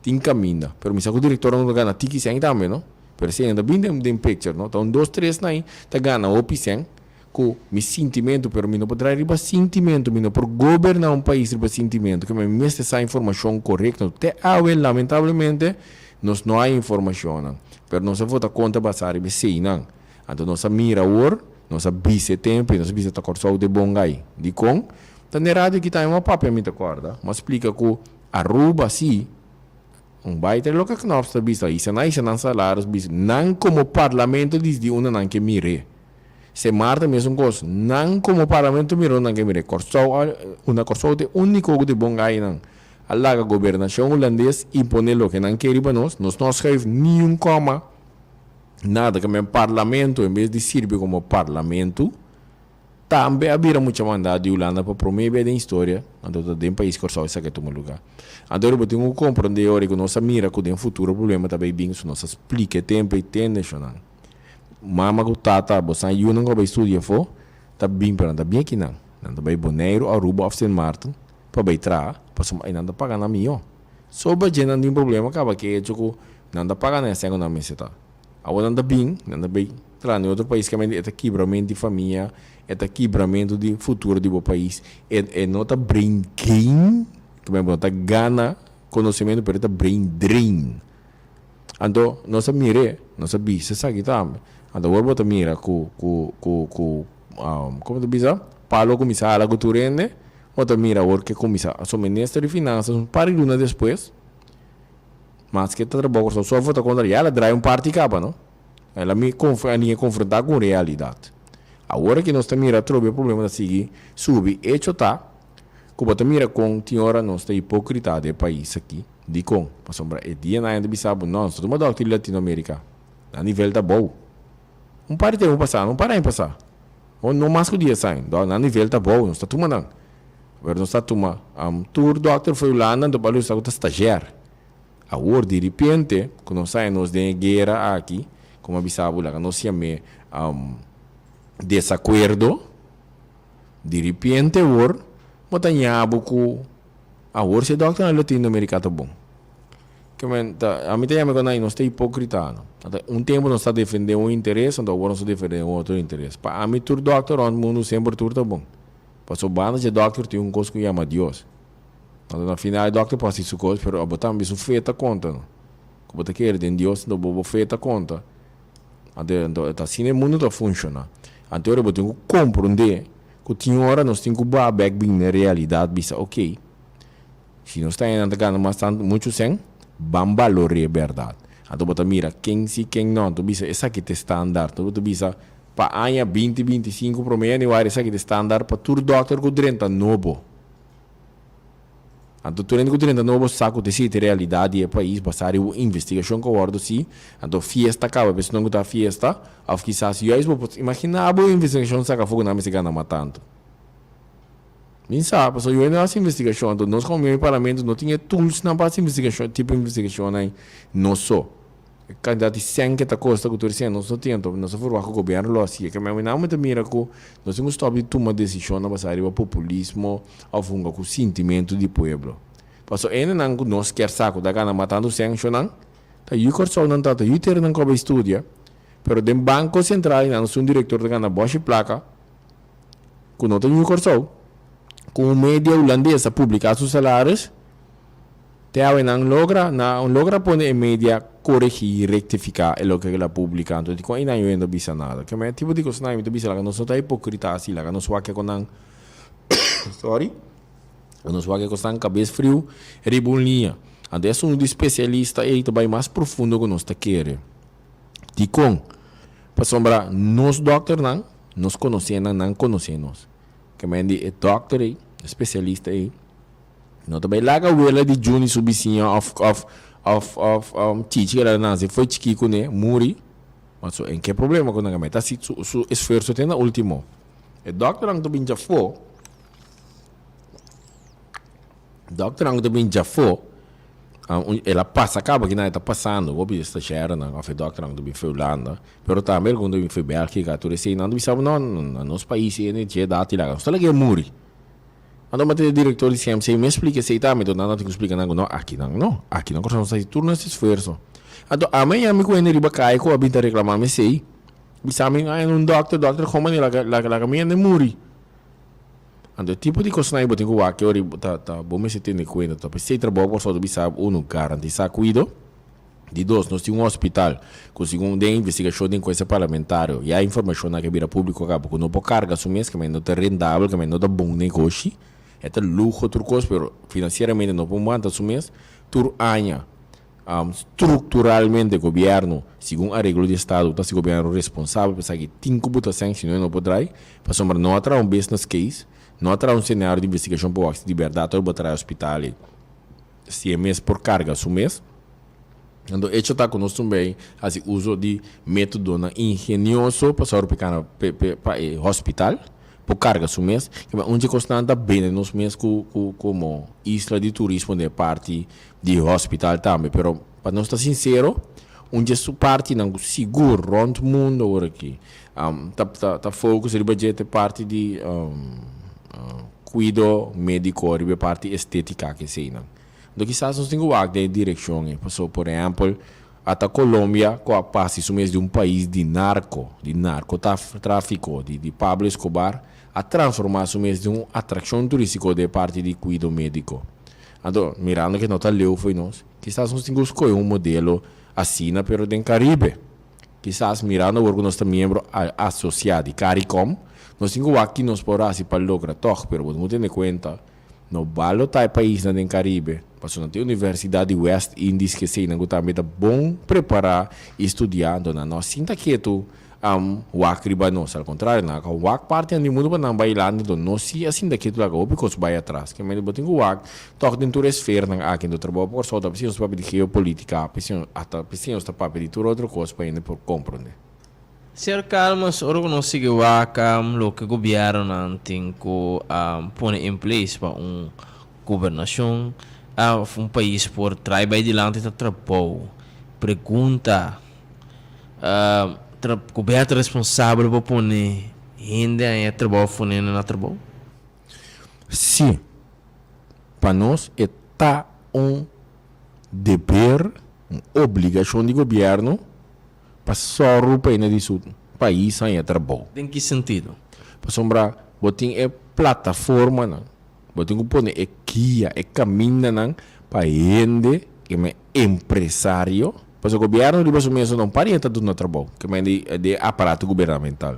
Tin kaminda, pero mi sa ku direktornan ta gana tiki sèn tambe no, pero esei no ta bin den den picture no, ta un dos tres nan ei ta gana hopi sèn ku mi sintimentu, pero mi no por drai riba sintimentu, mi no por goberná un pais riba sintimentu, ke mi mester sa informashon korekto, te awe lamentablemente nos no hay informashonnan, pero nos a vota kontra basá riba eseinan, anto nos a mira awor, nos a bisa e tempu i nos a bisa ta Kòrsou ta e bon gai, dikon? Ta n'e radio aki tambe mi a papia mi ta kòrda, mi a splika ku Aruba si, un bai ta loke Knops ta bisa, hisa nan hisa nan salaris bisa, nan komo parlamento disdi unda nan ke mir'é. Sint Maarten mesun kos, nan komo parlamento mira unda nan ke mir'é. Kòrsou a, unda Kòrsou ta e úniko ku ta e bon gainan. A laga gobernashon hulandes imponé loke nan ke riba nos, nos no a schuif niun kòma, nada. Ke men parlamento en bes di sirbi komo parlamento, Tambe a bira mucha mandá di Hulanda pa promé bia den historia, anto ta den pais Kòrsou esaki a tuma lugá. Anto ora bo tin ku komprondé ora ku nos a mira ku den futuro problema ta bai bin, so nos a splika e tempu ei tende shonnan. Mama ku tata, bosan yunan ku a bai studia afó, ta bin pero nan ta bin akinan. Nan ta bai Boneiru, Aruba òf Sint Maarten pa bai traha, pasobra ei nan ta paga nan mihó. Soba dje nan tin problema kaba ke echo ku nan ta paga nan esei ku nan mester ta. Awor nan ta bin, nan ta bay traha den otro pais caminda e ta kibramentu di famia, e ta kibramentu di futuro di bo pais, e e no ta brain gain, bo no ta gana conocemento pero e ta brain drain. Anto nos a mir'e, nos a bisa esaki tambe. Anto awor bo ta mira cu cu cu cu como ta bisa? Palo a cuminsa hala cu tur hende, bo ta mira awor ke cuminsa. So minister di finanzas un par di luna despues. Maske ta trabou Kòrsou so vota kontra ya el a draai un parti kaba no. El a mi a liña konfrontá ku un realidat. Awor aki nos ta mira atrobe e problema ta sigui subi. Echo ta ku bo ta mira kon tin ora nos ta hipokrita den e pais aki. Dikon? Pasobra e dia nan ta bisa bo no nos ta tuma dòkter di Latinoamerika. Nan nivel ta bou. Un par di tempu pasá no un par aña pasá. O no mas ku dies aña. Dòk nan nivel ta bou nos ta tuma nan. Pero nos ta tuma tur dòkter for Hulanda anto pa lusa ku ta stagiair. Awor di ripiente ku nos haña nos den e guera aki, komo a bisa bo laga nos yam'é desakuerdo, di ripiente awor bo ta ña bo ku awor si e dòkternan Latinoamerika ta bon. Ke men ta ami ta yama ku nan nos ta hipokrita no. Un tempu nos ta defendé un interes anto awor nos ta defendé un otro interes. Pa ami tur dòkter rònt mundu semper tur ta bon. Pasobra banda dje dòkter tin un kos ku yama Dios. Anto na final e dòkter por hasi su kos, pero abo tambe su fe ta konta no. Ku bo ta kere den Dios, anto bo bo fe ta konta. Anto anto ta asina e mundu ta funshoná. Anto ora bo tin ku komprondé ku tin ora nos tin ku baha bèk bin na e realidat bisa oke, si nos ta hende nan ta gana mas tantu muchu sèn, ban balor'é bèrdat. Anto bo ta mira ken si ken no. Anto bisa esaki ta e standaard. Anto bo ta bisa pa aña binti 25 promé yanüari esaki ta e standaard pa tur dòkter ku drenta nobo. Anto tur hende ku drenta nobo sa ku ta esei ta e realidat di e pais basá riba un investigashon ku a wòrdu hasi. Anto fiesta kaba pa esnan ku ta fiesta òf kisas juist bo por imaginá bo e investigashon saka afó ku nan mester gana mas tantu. Mi sa pasobra yu hende a hasi investigashon anto nos komo miembro di parlamento no tin e toolsnan pa hasi investigashon e tipo investigashonnan ei nos so. E kantidat di sèn ke ta kosta ku tur esei nos no tin anto nos a ferwagt ku gobièrnu lo hasié. Ke mi nan ta mira ku nos tin ku stòp di tuma desishonnan basá riba populismo òf hunga ku sintimentu di pueblo. Pasobra e hendenan ku nos kier sa ku ta gana mas tantu sèn shonnan ta yu Kòrsou nan ta, ta yu tera nan ku a bai studia pero den Banko Sentral nan su un direktor ta gana bòshi plaka ku no ta yu Kòrsou ku un media hulandes a publiká su salaris. Te awe nan logra na un logra pone e media coregi rectifica e loke el a publica anto dicon einan yo no bisa nada ke men tipo di cosnan mi ta bisa laga nos no ta hipocrita asi laga nos wak con nan sorry laga nos wak cosnan cabes friu riba un liña anto e asunto di specialista ei ta bay mas profundo cu nos ta kere dicon pasobra nos dokternan nos conoce nan nan conoce nos ke men di e dokter ei e specialista ei. No ta bai laga wela di Juni su bisiña of of of of um Chichi keda nase foi chiki kuné muri. Paso en ke problema ku nan a mete hasi su su esfuerso te na ultimo. E dòkternan ku ta bin djafó, dòkternan ku ta bin djafó, el a pasa kaba kinan e ta pasando hopi di stashèronan òf e dòkternan ku ta bin for Hulanda, pero tambe algun ta bin for Bèlgika, tur esei nan ta bisa bo no, na nos pais e hende dje edat i laga nos ta laga e muri. Anto m'a tende director di CMC mi a splica esey tambe, enton nan a tin cu splica nan cu no, aki nan no, aki nan Corsou nos ta haci tur nos esfuerzo. Anto ami a yami cu hende riba caya cu a bin ta reclama mi esey, bisa mi ay un doctor, doctor con mane laga laga laga mi hende muri. Anto e tipo di cosnan ey bo tin cu wak ora ta ta bo mester tene cuenta, ta pesey trabao Corsou ta bisa uno garantisa cuido. Di dos, nos tin un hospital ku segun den investigashon di enkuesta parlamentario ya e informashonnan ke bira públiko kaba ku no por karga su mes, kemey no ta rendabel, kemey no ta bon negoshi. E ta luho tur kos pero finansieramente no por wanta su mes. Tur aña strukturalmente gobièrnu segun areglo di estado ta hasi gobièrnu responsabel pa esaki tin ku buta sèn si no e no por drai pasobra no a traha un business case, no a traha un senario di investigashon pa wak si di bèrdat ora bo traha e hospital ei. Si e mes por carga su mes. Anto hecho ta cu nos tumbe haci uso di metodonan ingenioso pa sòru pa e pa e hospital por carga su mes. Kibera un dje cosnan ta bende nos mes cu cu como isla di turismo den e parti di hospital tambe. Pero pa nos ta sincero un dje su partinan cu sigur rond mundo awor aki ta ta ta focus riba dje ta e parti di Kuido médiko riba e parti estétika ku eseinan. Anto kisas nos tin ku wak den e direkshon ei. Pasobra, por ehèmpel, ata Colombia ku a pasa su mes di un pais di narko, di narkotráfiko, di di Pablo Escobar, a transformá su mes den un atrakshon turístiko den e parti di kuido médiko. Anto, mirando ku e no ta leu fo'i nos, kisas nos tin ku skohe un modelo asina pero den Karibe. Kisas mirando awor ku nos ta miembro asosiá di Caricom, nos tin ku wak ki nos por hasi pa logra tòg, pero bo tin ku tene kuenta, no balo ta e paisnan den Karibe, pasobra nan tin Universidat di West Indies keseinan ku tambe ta bon prepará i studiá, anto nan no a sinta ketu wak riba nos, al kontrario nan a wak partinan di mundu pa nan bai landa, anto nos si a sinta ketu laga hopi kos bai atras. Ke manera bo tin ku wak tòg den tur e sfernan aki, anto trabou pa Kòrsou ta p'esei nos papia di geopolitika, p'esei ata p'esei nos ta papia di tur otro kos pa hende por komprondé. Señor Calmes, ora ku nos sigui wak loke gobièrnunan tin ku pone in place pa un gobernashon òf un pais por trae bai dilanti ta trabou. Pregunta. Gobierno ta responsabel pa pone hende haña trabou of pone hende na trabou? Sí. Pa nos e ta un deber, un obligashon di gobierno pa sòru pa hende di su pais haña trabou. Den ki sentido? Pasobra bo tin e plataformanan, bo tin ku pone e guia, e kamindanan pa hende, empresario, Pasobra gobierno riba su mes no parienta ta duna trabou, ke men di di e aparato gubernamental.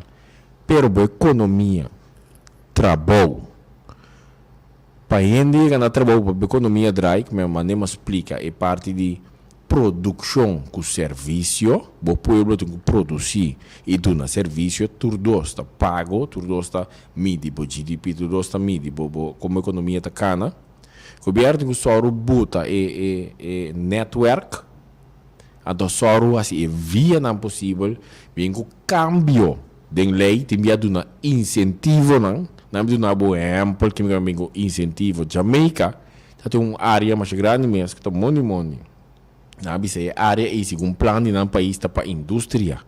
Pero bo ekonomia, trabou, pa hende yega na trabou pa bo ekonomia drai, ke men manda a splika e parti di produkshon ku servisio, bo pueblo tin ku produsi i duna servisio, tur dos ta pago, tur dos ta midi bo GDP, tur dos ta midi bo bo komo ekonomia ta kana. Gobierno tin ku sòru buta e e e netwerk, anto sòru hasi e vianan posibel, bin ku kambio den lei, tin bia duna insentivonan, nan mi duna bo ehèmpel kimin ku nan bin ku insentivo. Jamaica ta tin un área masha grandi mes ku ta mondi mondi. Nan a bisa e área ei segun plan di nan pais ta pa industria.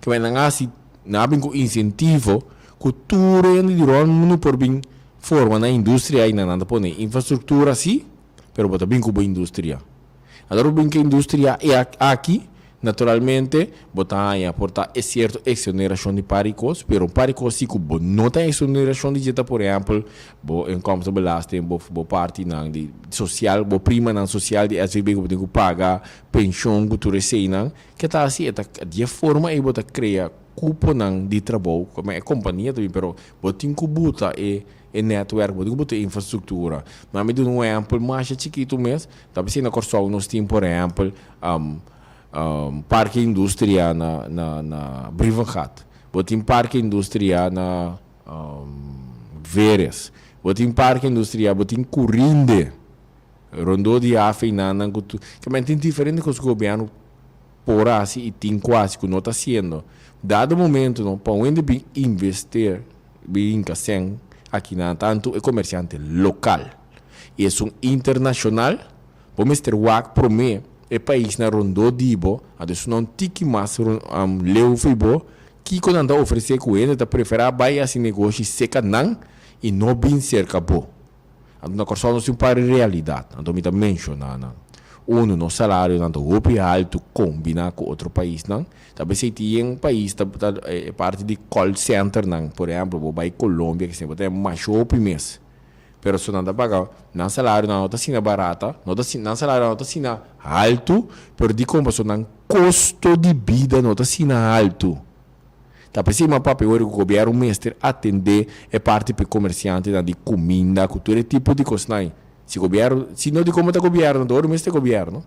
Kimin nan a hasi, nan a bin ku insentivo ku tur hende di rònt mundu por bin Forma na industria ayina nan ta pone infrastructura si, pero bo ta bin cu bo industria. Ador bo bin cu e industria aki, naturalmente bo ta haya por ta e cierto exoneracion di par di cos, pero un par di cos si cu bo no ta exoneracion di dje ta por ehempel bo inkomstenbelasting, bo bo partinan di social, bo primanan social di SVB cu bo tin cu paga, pension cu tur eseynan, ke ta haci e ta di e forma ey bo ta crea cuponan di trabou, como e compania ta bin pero Bo tin ku buta e e netwerk, bo tin ku buta e infrastruktura. Na mi duna un ehèmpel masha chikitu mes, ta bisí na Kòrsou nos tin por ehèmpel Parke Industria na na na Brievengat, bo tin Parke Industria na Veres, bo tin Parke Industria, bo tin Curinde, rondó di haaf einan nan ku tur, tin diferente kos ku gobièrnu. por hasi i tin ku hasi ku no ta hasiendo. Dado momento no pa un hende bin invester, bin hinka sèn akinan tantu e komersiante lokal i esun internashonal, bo mester wak promé e paisnan rondó di bo, anto esunnan un tiki mas leu fo'i bo, kiko nan ta ofresé ku hende ta preferá bai hasi negoshi seka nan i no bin serka bo. Anto na Kòrsou nos tin un par di realidat, anto mi ta menshoná nan. Unu, nos salarionan ta hopi haltu kombiná ku otro paisnan. Ta p'esei tin yen pais ta ta e parti di call centernan, por ehèmpel bo bai Colombia kese bo ta haña masha hopi mes. Pero so nan ta paga, nan salarionan no ta asina barata, no ta nan salarionan no ta asina haltu, pero dikon? Pasobra nan kosto di bida no ta asina haltu. Ta p'esei mi a papia ora ku gobièrnu mester atendé e parti p'e komersiantenan di kuminda ku tur e tipo di kosnan. Si gobièrnu, si no di komo ta gobièrnu, ta ora mester gobièrnu.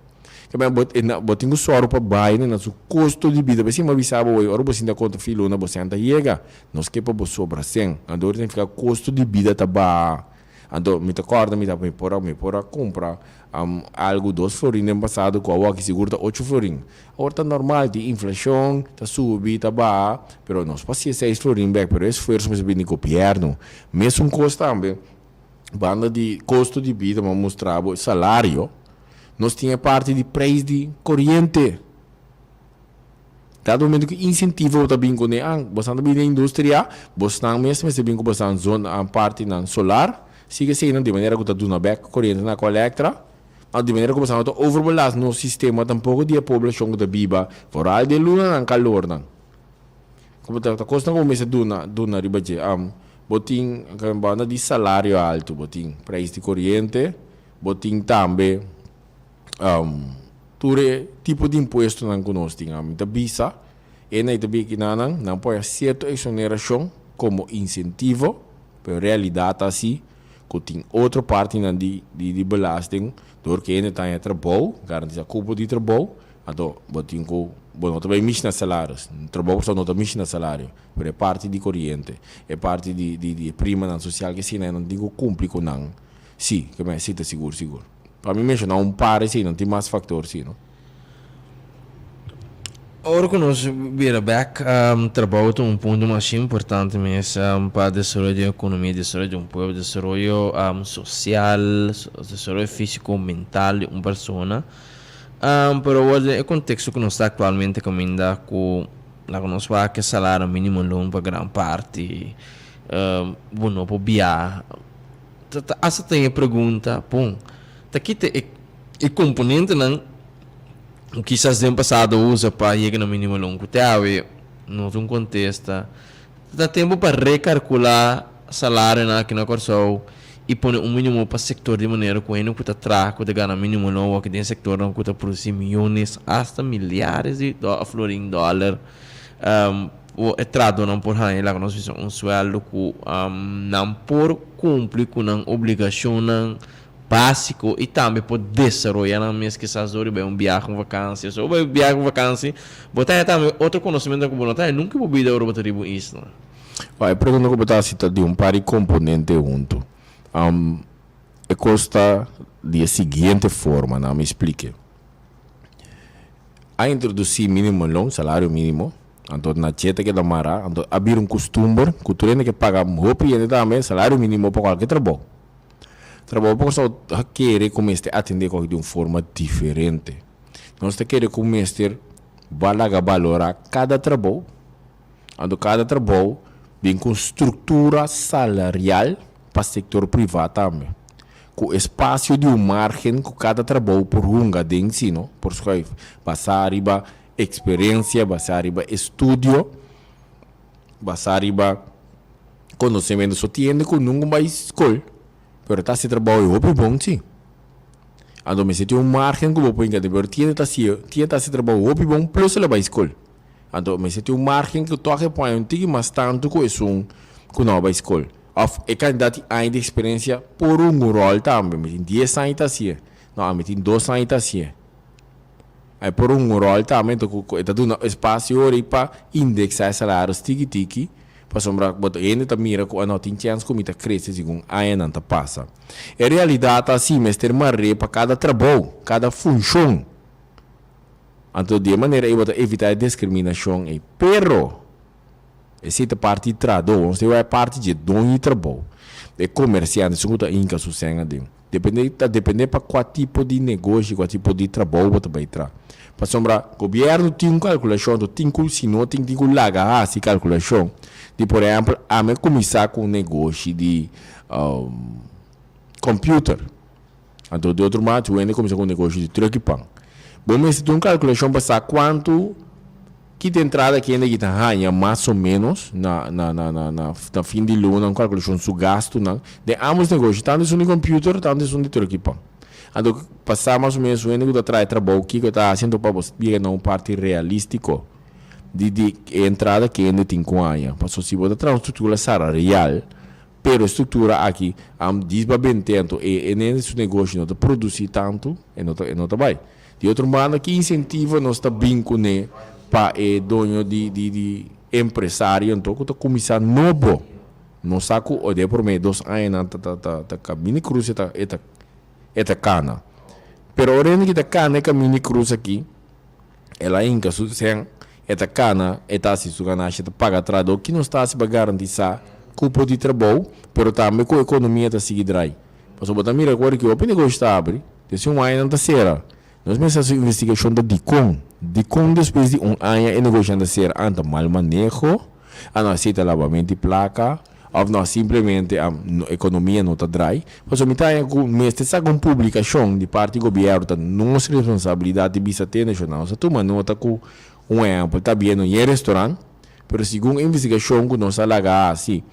Ke men bo bo tin ku sòru pa bai na su kosto di bida. P'esei mi a bisa bo oye, ora bo sinta konta fi luna bo sèn ta yega, nos ke pa bo sobra sèn. Anto ora signifiká kosto di bida ta baha. Anto mi ta kòrda mi ta mi por a mi por a kumpra algu dos florin den pasado ku awoki sigur ta ocho florin. Awor ta normal tin inflashon ta subi ta baha pero nos por hacié seis florin bek pero e esfuerso mester bini di gobièrnu. Mesun kos tambe banda di kosto di bida mi a mustra bo e salario nos tin e parti di preis di koriente. Dado momento ku insentivo bo ta bin kuné an bosan ta bin den industria, bosnan mes mester bin ku bosan zon an partinan solar, sigui eseinan di manera ku ta duna bek koriente na Aqualectra, anto di manera ku bosan no ta overbelast nos sistema tampoko di e poblashon ku ta biba foral den lunanan kalornan. Komo ta ta kosnan ku bo mester duna duna riba dje. Bo tin banda di salario altu, bo tin preis di koriente, bo tin tambe. Tur e tipo di impuestonan ku nos tin. Ami ta bisa e na e ta bira kinanan, nan por haña sierto eksonerashon komo insentivo, pero realidat ta asi ku tin otro partinan di di belasting dor ku hende ta haña trabou, garantisa kupo di trabou, anto bo tin ku bo no ta bai mishi na salario, trabou pasobra no ta mishi na salario, pero e parti di koriente, e parti di di e primanan sosial ke asina nan tin ku kumpli ku nan, si, ke si ta sigur sigur. Pa mi menshoná un par esei, no tin mas faktor si, no? Ora ku nos bira bèk, trabou ta un punto masha importante mes pa desaroyo di un ekonomia, desaroyo di un pueblo, desaroyo sosial, desaroyo físiko, mental di un persona. Pero awor den e konteksto ku nos ta aktualmente kaminda ku laga nos wak e salario mínimo loon pa gran parti, bo no por biaha. Ta ta hasta ten e pregunta, bon, ta kita e e komponentenan ku kisas den pasado a usa pa yega na minimo loon ku te awe no ta un kontesta. Ta tempu pa rekalkulá salarionan aki na Kòrsou i pone un minimo pa sektor di manera ku hende ku ta traha ku ta gana minimo loon wòrdu den sektornan ku ta produsí miyones asta miliares di florin dòler. E tratonan por haña laga nos bisa un suèldo ku nan por kumpli ku nan obligashonnan básiko i tambe por desaroyá nan mes kisas dor di bai un biahe un vakansia. So bai biahe un vakansia bo ta haña tambe otro konosementunan ku bo no ta haña nunka bo bida ora bo ta riba un isla. Wak, e pregunta ku bo ta hasi ta di un par di komponente huntu. E kos ta di e siguiente forma, nan mi splike. A introdusí minimum loon, salario mínimo, anto na dje ta keda mará, anto a bira un kustumber ku tur hende ke paga hopi hende tambe salario mínimo pa kualke trabou. Trabou pa Kòrsou ta kere ku mester atendé kòke di un forma diferente. Nos ta kere ku mester ba laga balorá kada trabou, anto kada trabou bin ku un struktura salarial pa sektor privá tambe. Ku espasio di un margen ku kada trabou por hunga den si no por schuif basá riba eksperensia, basá riba estudio, basá riba konosementu. So tin hende ku nunka bai skol pero ta hasi trabou e hopi bon si. Anto mester tin un margen ku bo por hinka den pero tin hende ta hasi tin hende ta hasi trabou hopi bon plus el a bai skol. Anto mester tin un margen ku tòg e por haña un tiki mas tantu ku esun ku no a bai skol. Òf e kandidat tin aña di eksperensia por un ròl tambe. Mi tin dies aña ta hasié. No, ami tin dos aña ta hasié. E por un ròl tambe, anto ku e ta duna espasio ora ei pa indeksá e salaris tiki tiki, pasobra bo ta hende ta mira ku no tin chèns ku mi ta krese segun añanan ta pasa. E realidat ta si mester mar'é pa kada trabou, kada funshon. Anto di e manera ei bo ta evitá e deskriminashon ei. Pero, esei ta parti di trahadó. Nos ta wak e parti dje doño di trabou, e komersiante, esun ku ta hinka su sèn aden. Depende, ta depende pa kua tipo di negoshi, kua tipo di trabou bo ta bai traha. Pasobra gobièrnu tin un kalkulashon, anto tin ku, si no tin, tin ku laga hasi kalkulashon. Di por ehèmpel, ami a kuminsá ku un negoshi di kòmpiuter. Anto di otro mati un hende kuminsá ku un negoshi di trùk i pan. Bo mester tin un kalkulashon pa sa kuantu ki ta entrada ki hende ki ta haña mas o ménos na na na na na fin di luna, un kalkulashon su gastunan den ámbos negoshi, tantu esun di kòmpiuter tantu esun di trùk i pan. Anto pa sa mas o ménos un hende ku ta traha e trabou kiko e ta hasi anto pa bo yega na un parti realístiko di di e entrada ki hende tin ku haña. Pasobra si bo ta traha un struktura salarial Pero e struktura aki a dis ba bente anto e e nende su negoshi no ta produsi tantu e no ta e no ta bai. Di otro banda ki insentivo nos ta bin kuné pa e doño di di di empresario anto ku ta kuminsá nobo. Nos sa ku den e promé dos añanan ta ta ta ta kaminda krus e ta e ta e ta kana. Pero ora hende ki ta kana e kaminda krus aki El a hinka su sèn, e ta kana, e ta hasi su ganashi, e ta paga trahadó. Ki nos ta hasi pa garantisá kupo di trabou, pero tambe ku ekonomia ta sigui drai? Pasobra bo ta mira ku ora ki hopi negoshi ta abri, despues un aña nan ta sera. Nos mester hasi un investigashon ta dikon. Dikon despues di un aña e negoshinan ta sera? An ta mal maneho? An a aseta labamento di plaka? Of no simplemente ekonomia no ta drai. Pasobra mi ta haña ku mester saka un publikashon di parti gobièrnu ta nos responsabilidat di bisa te nashonal. Nos a tuma nota ku un ehèmpel ta biendo ñe restorant, pero segun e investigashon ku nos a laga hasi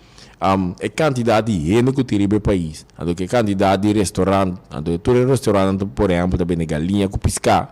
e kantidat di hende ku tin riba e pais, anto ku e kantidat di restorant, anto tur e restorantnan por ehèmpel ta bende galiña ku piská.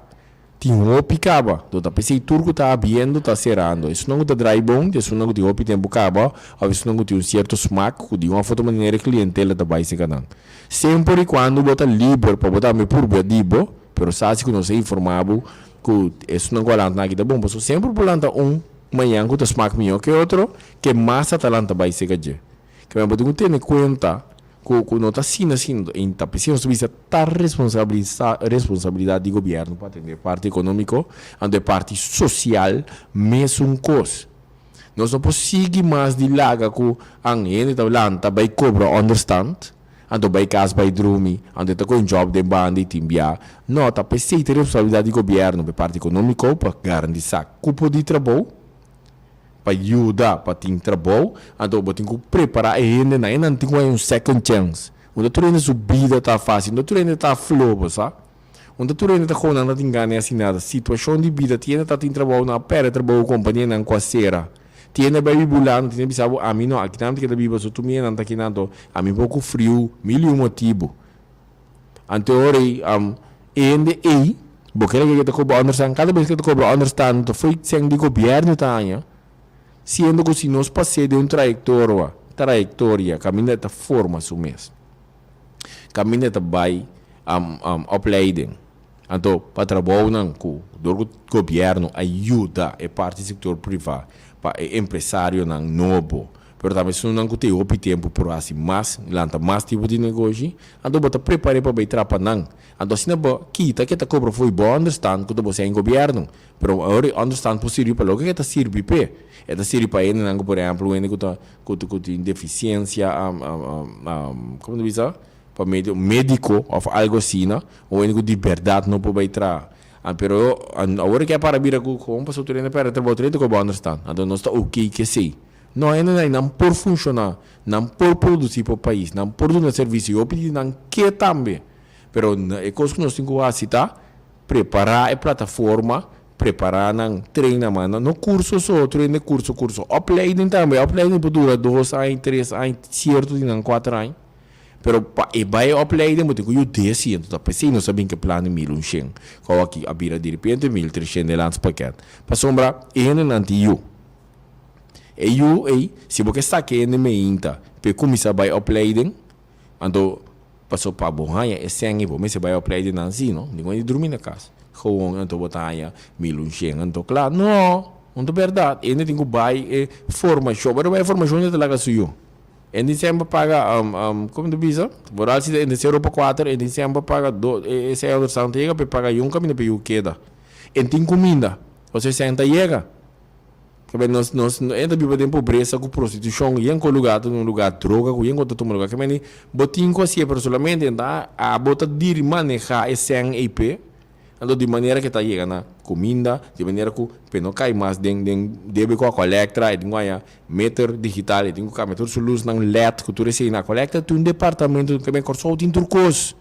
Tin hopi kaba, do ta p'esei tur ku ta abiendo ta serando. Esunnan ku ta drai bon, ta esunnan ku tin hopi tempu kaba òf esunnan ku tin un sierto smak ku di un òf otro manera e klientela ta bai serka nan. Semper i kuando bo ta liber pa bo tambe purbia di bo, pero sa si ku nos a informá bo ku esunnan ku a lanta aki ta bon, pasobra semper por lanta un mañan ku ta smak mihó ke otro, ke mas ta ta lanta bai serka dje. Ke men bo tin ku tene kuenta Ku ku no ta asina asina i ta p'esei nos ta bisa ta responsabilisa responsabilidat di gobièrnu pa atendé e parti ekonómiko anto e parti sosial mesun kos. Nos no por sigui mas di laga ku an hende ta lanta bai kobra ònderstant anto bai kas bai drumi anto e ta kohe un jòb den banda i tin bia. No, ta p'esei ta responsabilidat di gobièrnu pa e parti ekonómiko pa garantisa kupo di trabou. Pa yuda pa tin trabou, anto bo tin ku prepará e hendenan. E nan tin ku haña un second chance. Un ta tur hende su bida ta fásil, un ta tur hende ta flow, bo sa. Un ta tur hende ta konan ta tin gana i hasi nada. Situashon di bida, tin hende ta tin trabou, nan a pèrdè trabou ku kompanianan ku a sera. Tin hende a bai biba Hulanda, tin hende bisa bo, ami no, aki nan ta keda biba, so tur mi hendenan ta akinan, anto ami poko friu, mil i un motibu. Anto e ora ei, e hende ei, bo kere ke ta kobra ònderstan, kada bes ke ta kobra ònderstan ta fo'i sèn di gobièrnu ta haña, siendo ku si nos pas'é den un trayektorua, trayektoria, kaminda e ta forma su mes, kaminda e ta bai opleiding, anto pa trabounan ku dor ku gobièrnu a yuda e parti sektor privá pa e empresarionan nobo Pero tambe esunnan ku tin hopi tempu por hasi mas, lanta mas tipo di negoshi, anto bo ta prepar'é pa bai trapa nan. Anto asina bo kita ke ta kobra fo'i bo ònderstant ku ta bo sèn gobièrnu. Pero awor e ònderstant por sirbi pa loke ke ta sirbi p'e. E ta sirbi pa hendenan ku por ehèmpel un hende ku ta ku ku tin defisiensia komo ta bisa? Pa medio médiko òf algu asina, un hende ku di bèrdat no por bai traha. Pero awor ke a para bira ku kon pasobra tur hende a pèrdè trabou tur hende ta kobra ònderstant. Anto nos ta oké ku esei. No hende nan nan por funciona, nan por produci pa pais, nan por duna servicio y hopi di nan ke tambe. Pero e cos cu nos tin cu haci ta prepara e plataforma, prepara nan, train nan, manda no curso so, tur hende curso curso, opleiding tambe, opleiding por dura dos aña, tres aña, cierto di nan cuater aña. Pero pa e bay e opleiding bo tin cu yude si, enton ta pesey nos a bin cu e plan di mil un shen, cu awaki a bira diripiente mil tres shen Nederlands pakket. Pasobra e hendenan tin yu. E yu ei, si bo ke saka e hende meinta pa e kuminsá bai opleiding, anto paso pa bo haña e sèn ei bo mester bai opleiding nan si no, ningun hende drumi na kas. Gewoon anto bo ta haña mil un shen anto kla. No! No ta bèrdat. E hende tin ku bai e formashon. Ora bai e formashon e ta laga su yu. E tin sèn pa paga, komo ta bisa? Vooral si ta e tin sero pa kuater, e tin sèn pa paga do e sèn otro san ta yega pa e paga yunka mi ta pa e yu keda. E tin kuminda, pasobra esei ta yega. Kebé nos nos e ta biba den pobresa ku prostitushon yen ku lugá ta un lugá droga ku yen ku ta tuma lugá. Kebé ni bo tin ku hasié pero solamente ta abo ta diri manehá e sèn ei p'e. Anto di manera ke ta yega na kuminda, di manera ku p'e no kai mas den den debe ku Aqualectra, e tin ku haña meter digital, e tin ku kambia tur su lusnan led ku tur esei. Na Aqualectra tin un departamento kebé Kòrsou tin tur kos.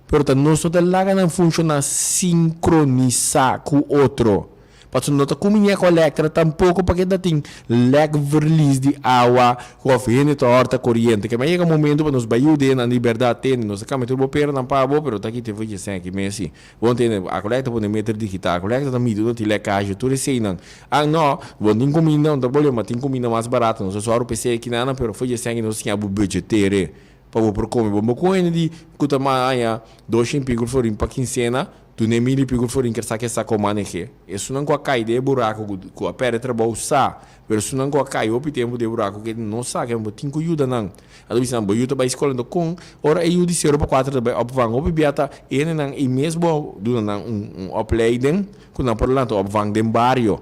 Pero ta nos no ta laga nan funshoná sinkronisá ku otro. Pasobra no ta kuminia ku Electra tampoko pa keda tin lek verlies di awa ku òf hende ta hòrta koriente. Kema yega momentu pa nos bai yuda nan di bèrdat tende. Nos ta kambia tur bo peranan pa bo pero ta kita for dje sèn ki mesi. Bo ntende? Aqualectra pone meter digital. Aqualectra ta midi unda tin lèkage tur eseinan. Ah no, bo no tin kuminda, no ta problema. Tin kuminda mas barato. Nos ta sòru pa esei akinanan pero for dje sèn ki nos ta siña bo budgetere. Pa bo por come. Bo bo cu hende di cu ta haña doshen pico florin pa quincena, dun'e mil y pico florin ker sa ke sa con maneh'e. Esunnan cu a cay den e buraco cu cu a perde trabou sa, pero esunnan cu a cay hopi tempo den e buraco ke no sa ke bo tin cu yuda nan. Anto bisa nan bo yu ta bay scola anto con ora e yu di sero pa cuater ta bay opvang hopi bia ta hendenan y mes bo duna nan un un opleiding cu nan por lanta opvang den bario.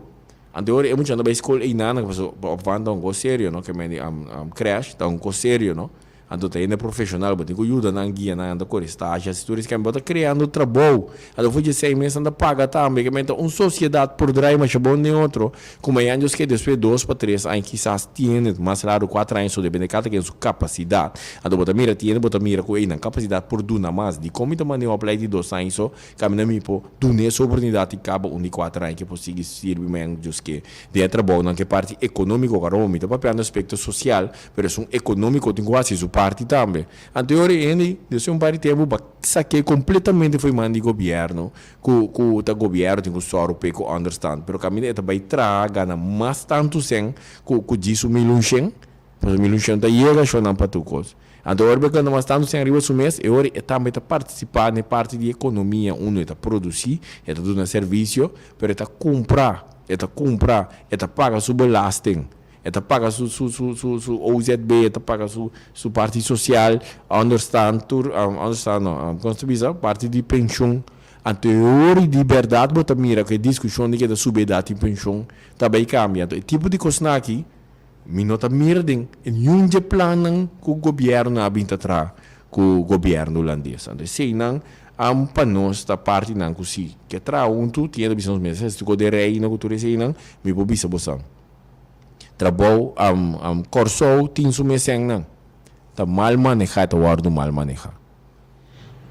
Anto ora e muchanan ta bay scol eynan pasobra opvang ta un cos serio no ke men di crash ta un cos serio no. Anto ta hende profeshonal, bo tin ku yuda nan, guia nan, nan ta kore stage, hasi tur esaki, bo ta kreando trabou. Anto for dje seis mes nan ta paga tambe, ke men ta un sosiedat por drai masha bon den otro, ku mañana Dios ke despues dos pa tres aña kisas tiene mas raro kuater aña so depende kada ken su kapasidat. Anto bo ta mira tiene bo ta mira ku ey nan kapasidat por duna mas. Dikon mi ta manda un oplei di dos aña so kaminda mi por duna es oportunidat di kaba un di kuater aña ke por sigui sirbi mañana Dios ke den e trabounan ke parti ekonómiko karo mi ta papiando aspekto sosial. Pero esun economico tin cu haci su parti tambe. Anto e ora e hende despues un par di tempo ba saque completamente fo'i man di gobierno cu cu ta gobierno tin cu sòru p'e cu onderstand. Pero caminda e ta bay traha gana mas tanto cen cu cu djis un milun shen, pasobra milun shen ta yega shonnan pa tur cos. Anto ora bo gana mas tanto cen ariba su mes e ora e tambe ta participa n'e parti di economia unda e ta produci, e ta duna servicio, pero e ta cumpra, e ta cumpra, e ta paga su belasting. E ta paga su su su su su OZB, e ta paga su su parti social, onderstand tur, onderstand no, kon ta bisa, parti di penshun. Anto e ora di bèrdat bo ta mira ku e diskushon di keda subi edat di penshun ta bai kambia. Anto e tipo di kosnan aki mi no ta mira den niun dje plannan ku gobièrnu a bin ta traha ku gobièrnu hulandes. Anto eseinan pa nos ta partinan ku si ke traha huntu tin e ta bisa nos mester hasi ku den reino ku tur eseinan mi por bisa boso. Trabou Kòrsou tin su mesennan ta mal manehá e ta wòrdu mal manehá.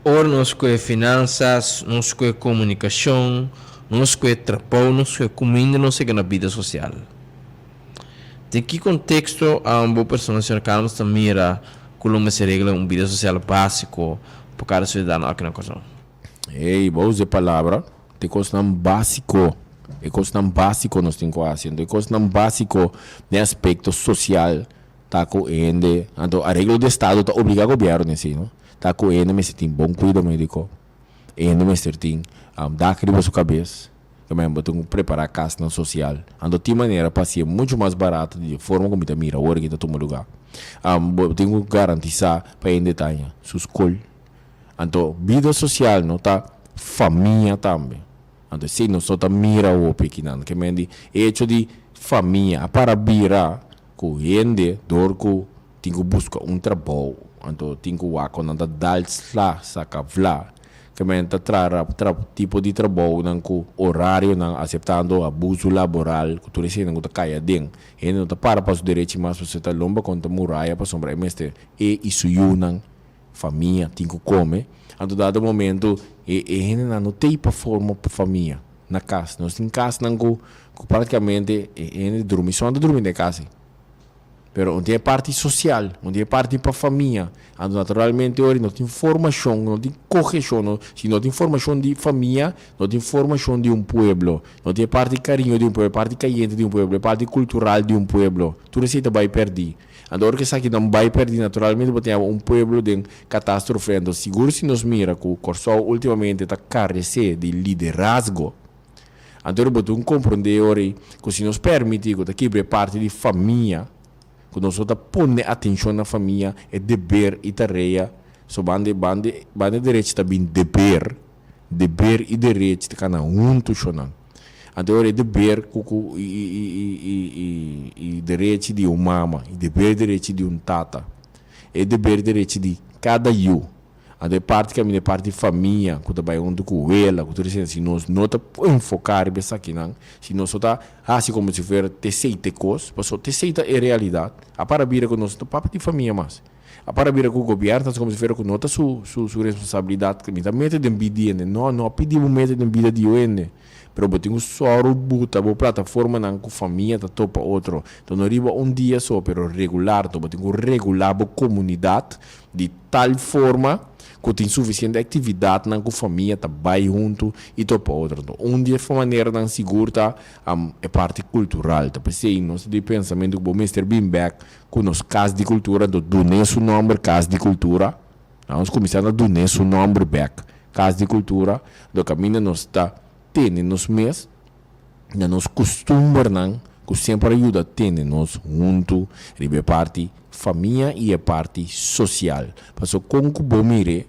Ora nos koe finansas, nos koe komunikashon, nos koe trabou, nos koe kuminda, nos yega na bida sosial. Den ki konteksto bo persona señor Carlos ta mira ku lo mester regla un bida sosial básiko pa kada siudadano aki na Kòrsou? Hey, bo usa e palabra. Ta e kosnan básiko, e kosnan básiko nos tin ku hasi. Anto e kosnan básiko den aspekto sosial ta ku e hende, anto areglo di estado ta obligá gobièrnu den esei no, ta ku e hende mester tin bon kuido médiko, e hende mester tin dak riba su kabes, tambe bo tin ku prepará kasnan sosial. Anto tin manera pa hasié muchu mas barato di e forma ku mi ta mira awor aki ta tuma lugá. Bo tin ku garantisá pa e hende ta haña su skol. Anto bida social no ta famia tambe. Anto esey nos no ta mira hopi akinan. Ke men di e hecho di famia a para bira ku hende dor ku tin ku buska un trabou anto tin ku wak kon nan ta dal sla saka vla. Ke men ta traha tipo di trabounan ku orarionan aseptando abuso laboral ku tur eseynan ku ta kai aden. Hende no ta para pa su derechi mas pasobra ta lomba kontra muraya pasobra e mester e i su yunan. Famia tin ku kome. Anto dado momento e e hendenan no tei pa forma famia na kas. Nos tin kasnan ku ku praktikamente e hende drumi son ta drumi den kas ei. Pero no tin e parti sosial, no tin e parti pa famia. Anto naturalmente ora no tin formashon, no tin koheshon, no si no tin formashon di famia, no tin formashon di un pueblo. No tin e parti kariño di un pueblo, e parti kayente di un pueblo, e parti kultural di un pueblo. Tur esei ta bai pèrdí. Anto ora ku esakinan bai pèrdí naturalmente bo tin aba un pueblo den katastrofe. Anto sigur si nos mira ku Kòrsou últimamente ta karesé di liderazgo, anto ora bo tin komprondé ora ei ku si nos pèrmití ku ta kibra e parti di famia, ku nos no ta pone atenshon na famia, e deber i tarea, so banda banda banda derecho ta bin deber. Deber i derechi ta kana huntu shonnan. Anto e ora e deber ku ku i i i i i i i derechi di un mama, i deber i derechi di un tata, e deber i derechi di kada yu. Anto e parti kaminda e parti famia ku ta bai huntu ku wela ku tur esei si nos no ta enfoká riba esakinan, si nos no ta hasi komo si fuera t'esei t'e kos, pasobra t'esei ta e realidat, a para bira ku nos no ta papia di famia mas. A para bira ku gobièrnu ta hasi komo si fuera ku no ta su su su responsabilidat, mi ta mete den bida di hende. No, no a pidi bo mete den bida di hende, pero bo tin ku sòru buta bo plataformanan ku famia ta topa otro. Enton no riba un dia so, pero regular. Enton bo tin ku regulá bo komunidat di tal forma ku tin sufisiente aktividatnan ku famia ta bai huntu i topa otro. Enton un di e maneranan sigur ta e parti kultural. Ta p'esei nos ta di pensamentu ku bo mester bin bèk ku nos Kas di Kultura, enton dun'é su nòmber Kas di Kultura. Nos kuminsá na dun'é su nòmber bèk, Kas di Kultura, enton kaminda nos ta tene nos mes na nos kustumbernan ku semper a yuda tene nos huntu riba e parti famia i e parti sosial. Pasobra kon ku bo mir'é,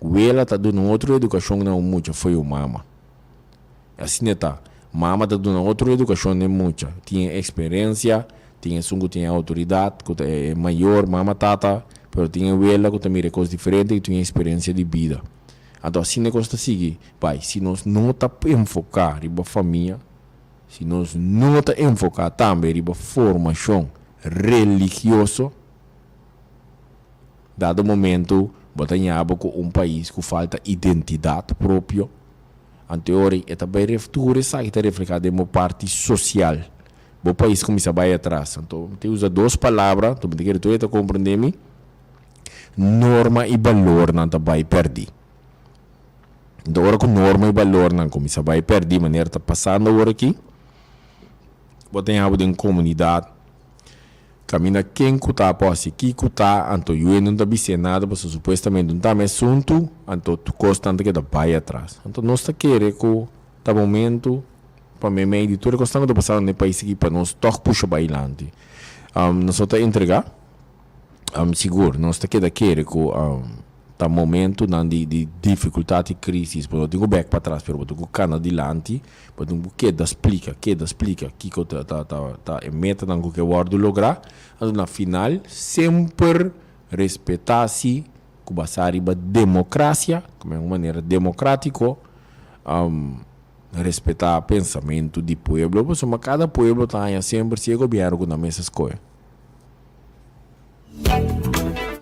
wela ta duna un otro edukashon na un mucha fo'i un mama. Asina ta, mama ta duna otro edukashon na e mucha. Tin e eksperensia, tin esun ku tin e outoridat, ku ta e mayor, mama, tata, pero tin e wela ku ta mira e kos diferente i tin e eksperensia di bida. Anto asina e kos ta sigui bai. Si nos no ta enfoká riba famia, si nos no ta enfoká tambe riba formashon religioso, dado momento bo ta ña bo ku un pais ku falta identidat propio. Anto e ora e ta bai tur esaki ta reflehá den bo parti sosial. Bo pais kuminsá bai atras. Anto mi ta usa dos palabra, anto mi ta kere tur e ta komprendé mi. Norma i balornan ta bai pèrdí. Anto ora ku norma i balornan kuminsá bai pèrdí manera ta pasando awor aki, bo ta haña bo den komunidat kaminda ken ku ta por hasi kiko ta, anto yu no ta bis'é nada pasobra supuestamente no ta mi asuntu, anto tur kosnan ta keda bai atras. Anto nos ta kere ku ta momento pa meimei di tur e kosnan ku ta pasando na e pais aki pa nos tòg pusha bai dilanti. Nos no ta entregá. Sigur, nos ta keda kere ku ta momentunan di di difikultat i krisis, bo no tin ku bèk patras, pero bo tin ku kana dilanti, bo tin ku keda splika, keda splika kiko ta ta ta ta e metanan ku ke wòrdu lográ. Anto na final semper respetá si ku basá riba demokrasia, komo un manera demokratiko, respetá pensamentu di pueblo, pasobra kada pueblo ta haña semper si e gobièrnu ku nan mester skohe.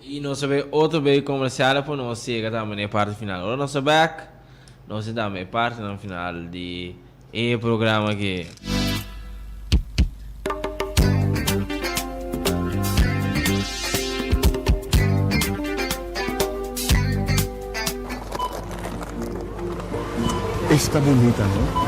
Y nos a bay otro bay comercial pa nos yega tambe na e parti final. Ora nos a back, nos a tambe e partinan final di e programa aki. Esta bunita no.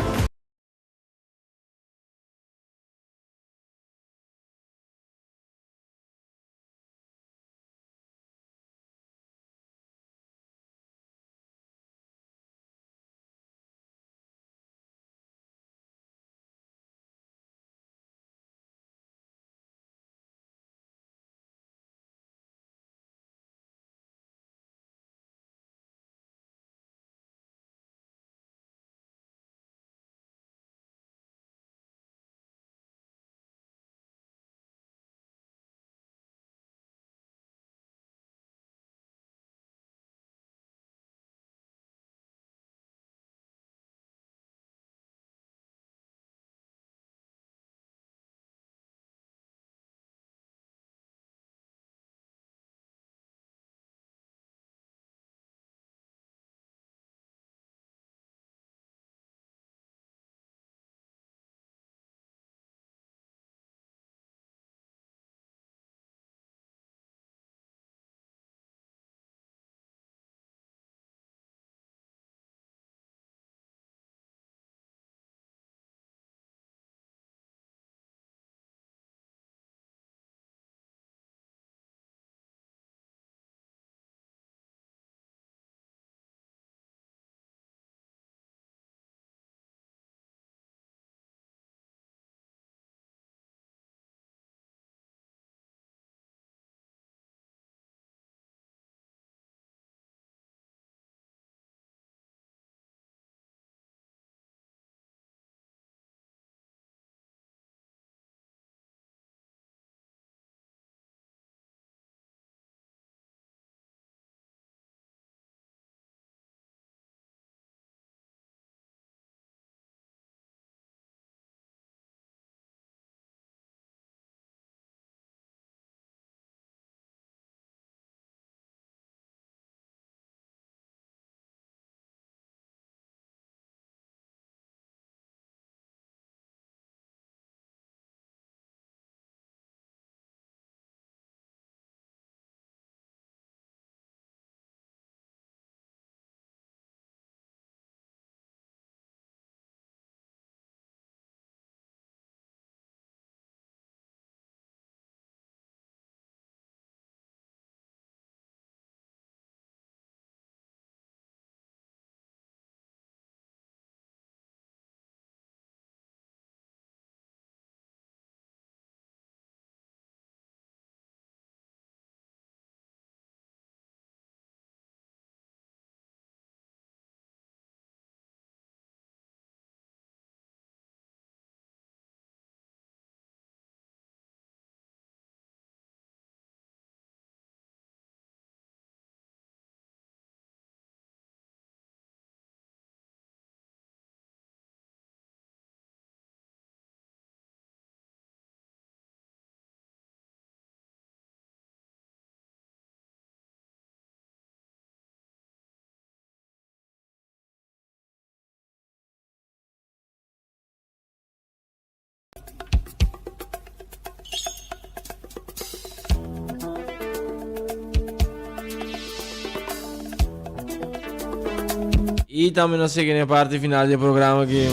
I tambe nos sigui na e parti final di e programa aki.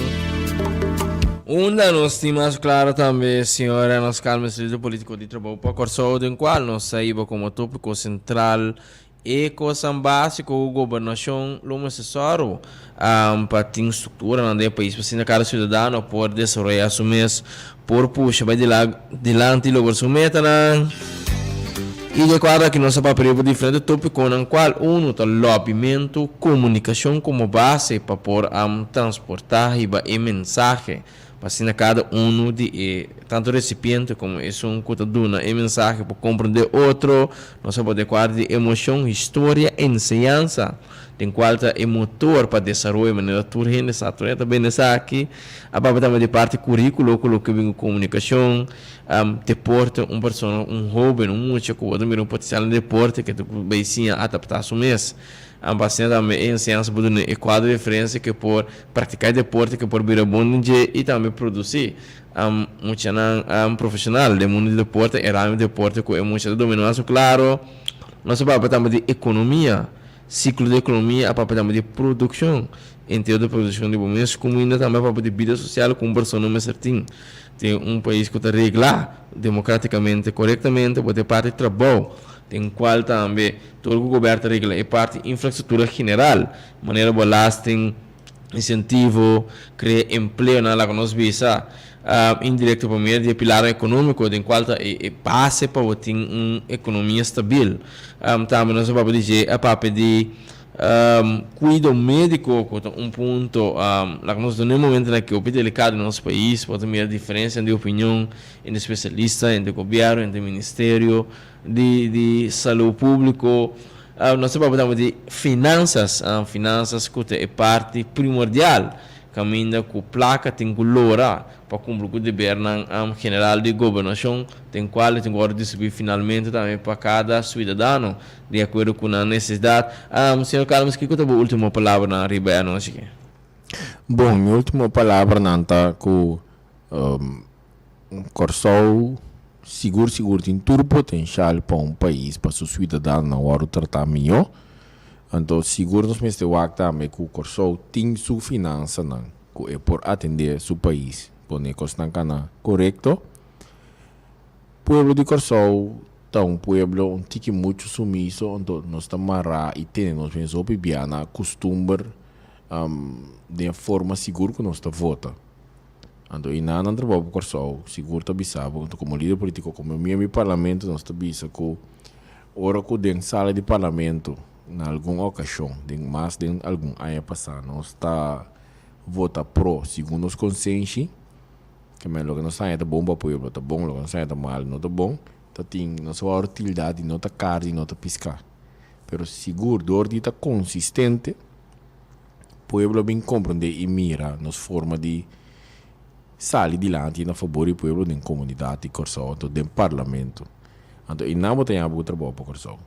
Unda nos tin mas klaro tambe señor Reynolds Calmes, lider politiko di Trabou pa Kòrsou, den kual nos a hiba komo topiko sentral e kosnan básiko ku gobernashon lo mester sòru pa tin strukturanan den e pais pa asina kada siudadano por desaroyá su mes, por pusha bai dilanti i logra su metanan. I di akuerdo aki nos a papia riba diferente topikonan kual unu ta lòbimentu, komunikashon komo base pa por transportá hiba e mensahe pa asina kada unu di e tantu resipiente komo esun ku ta duna e mensahe por komprendé otro. Nos a por di akuerdo di emoshon, historia, enseñansa den kual ta e motor pa desaroyo manera tur hende sa tur hende ta bende esaki. A papia tambe di parti kuríkulo ku loke bin ku komunikashon. Deporte, un persona, un hoben, un mucha ku bo ta mira un potensial den deporte ke ta bay siña adaptá su mes. Pa asina tambe e enseñansa por duna e kuadro di referensia ke por praktiká e deporte, ke por bira bon den dje i tambe produsí muchanan profeshonal den mundu di deporte, e ramo di deporte ku e mucha ta dominá. So klaro, nos a papia tambe di ekonomia. Siklo di ekonomia a papia tambe di produkshon, entre otro produkshon di bo mes kuminda, tambe a papia di bida sosial ku un persona mester tin. Den un pais ku ta reglá demokratikamente korektamente, bo ta e parti trabou, den kual tambe tur ku gobièrnu ta regla e parti infrastruktura general, manera belasting, insentivo, krea empleonan, laga nos bisa indirekto pa medio di e pilarnan ekonómiko den kual ta e base pa bo tin un ekonomia stabil. Tambe nos a papia di dje, a papia di kuido médiko ku ta un punto laga nos duna e momentonan aki hopi delikado den nos pais, bo ta mira diferensianan di opinion entre spesialista, entre gobièrnu, entre ministerio di salú públiko. Nos ta papia tambe di finansas, finansas ku ta e parti primordial kaminda ku plaka tin ku lora pa kumpli ku debernan general di gobernashon, den kual e tin ku wòrdu distribuí finalmente tambe pa kada suidadano di akuerdo ku nan nesesidat. Señor Calmes, kiko ta bo último palabranan riba e anochi aki? Bon, mi último palabranan ta ku Kòrsou sigur sigur tin tur potenshal pa un pais pa su suidadanonan wòrdu tratá mihó. Anto sigur nos mester wak tambe ku Kòrsou tin su finansanan ku e por atendé su pais pone kosnan kana korekto. Pueblo di Kòrsou ta un pueblo un tiki muchu sumiso anto nos ta mará i tene nos mes hopi bia na kustumber den e forma sigur ku nos ta vota. Anto i nan nan trabou pa Kòrsou sigur ta bisa bo anto komo lider politiko komo miembro di parlamento nos ta bisa ku ora ku den sala di parlamento na algun okashon den mas den algun aña pasá nos ta vota pro segun nos konsenshi ke men loke nos haña ta bon pa pueblo ta bon loke nos haña ta mal no ta bon ta tin nos a wòrdu tilda di no ta karni no ta piská pero sigur dor di ta konsistente. Pueblo a bin comprende y mira nos forma di sali dilanti na fabor di pueblo den comunidad di Corsou anto den parlamento. Anto eynan bo ta yama bo trabou pa Corsou.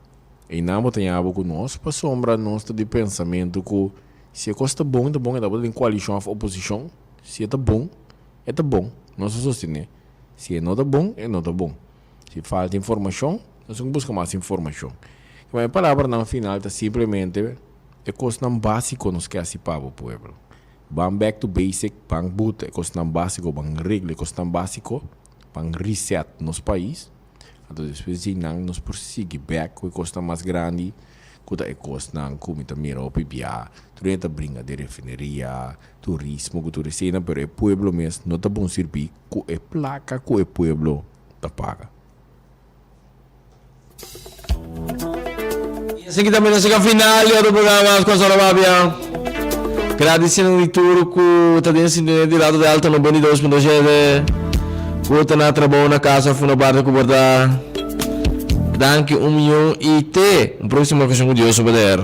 Eynan bo ta yama bo cu nos pasobra nos ta di pensamento cu si e cos ta bon e ta bon e tabata den coalicion of oposicion si e ta bon e ta bon nos ta sostene si e no ta bon e no ta bon. Si falta informacion nos tin cu busca mas informacion. Mi palabranan final ta simplemente. E kosnan básiko nos ke hasi pa bo pueblo. Ban back to basic, ban buta e kosnan básiko, ban regla e kosnan básiko, ban reset nos pais. Anto despues di nan nos por sigui bek ku e kosnan mas grandi ku ta e kosnan ku mi ta mira hopi bia. Tur hende ta bringa den refineria, turismo ku tur eseinan pero e pueblo mes no ta bon sirbí ku e plaka ku e pueblo ta paga. Y así también nos llega final de otro programa con Solo Babia. Gradiciendo di tur ku ta den sintonía di Radio Delta 92.7. Ku ta na trabou na casa of na barrio ku por ta. Danki un millón y te un próxima ocasión ku Dios su poder.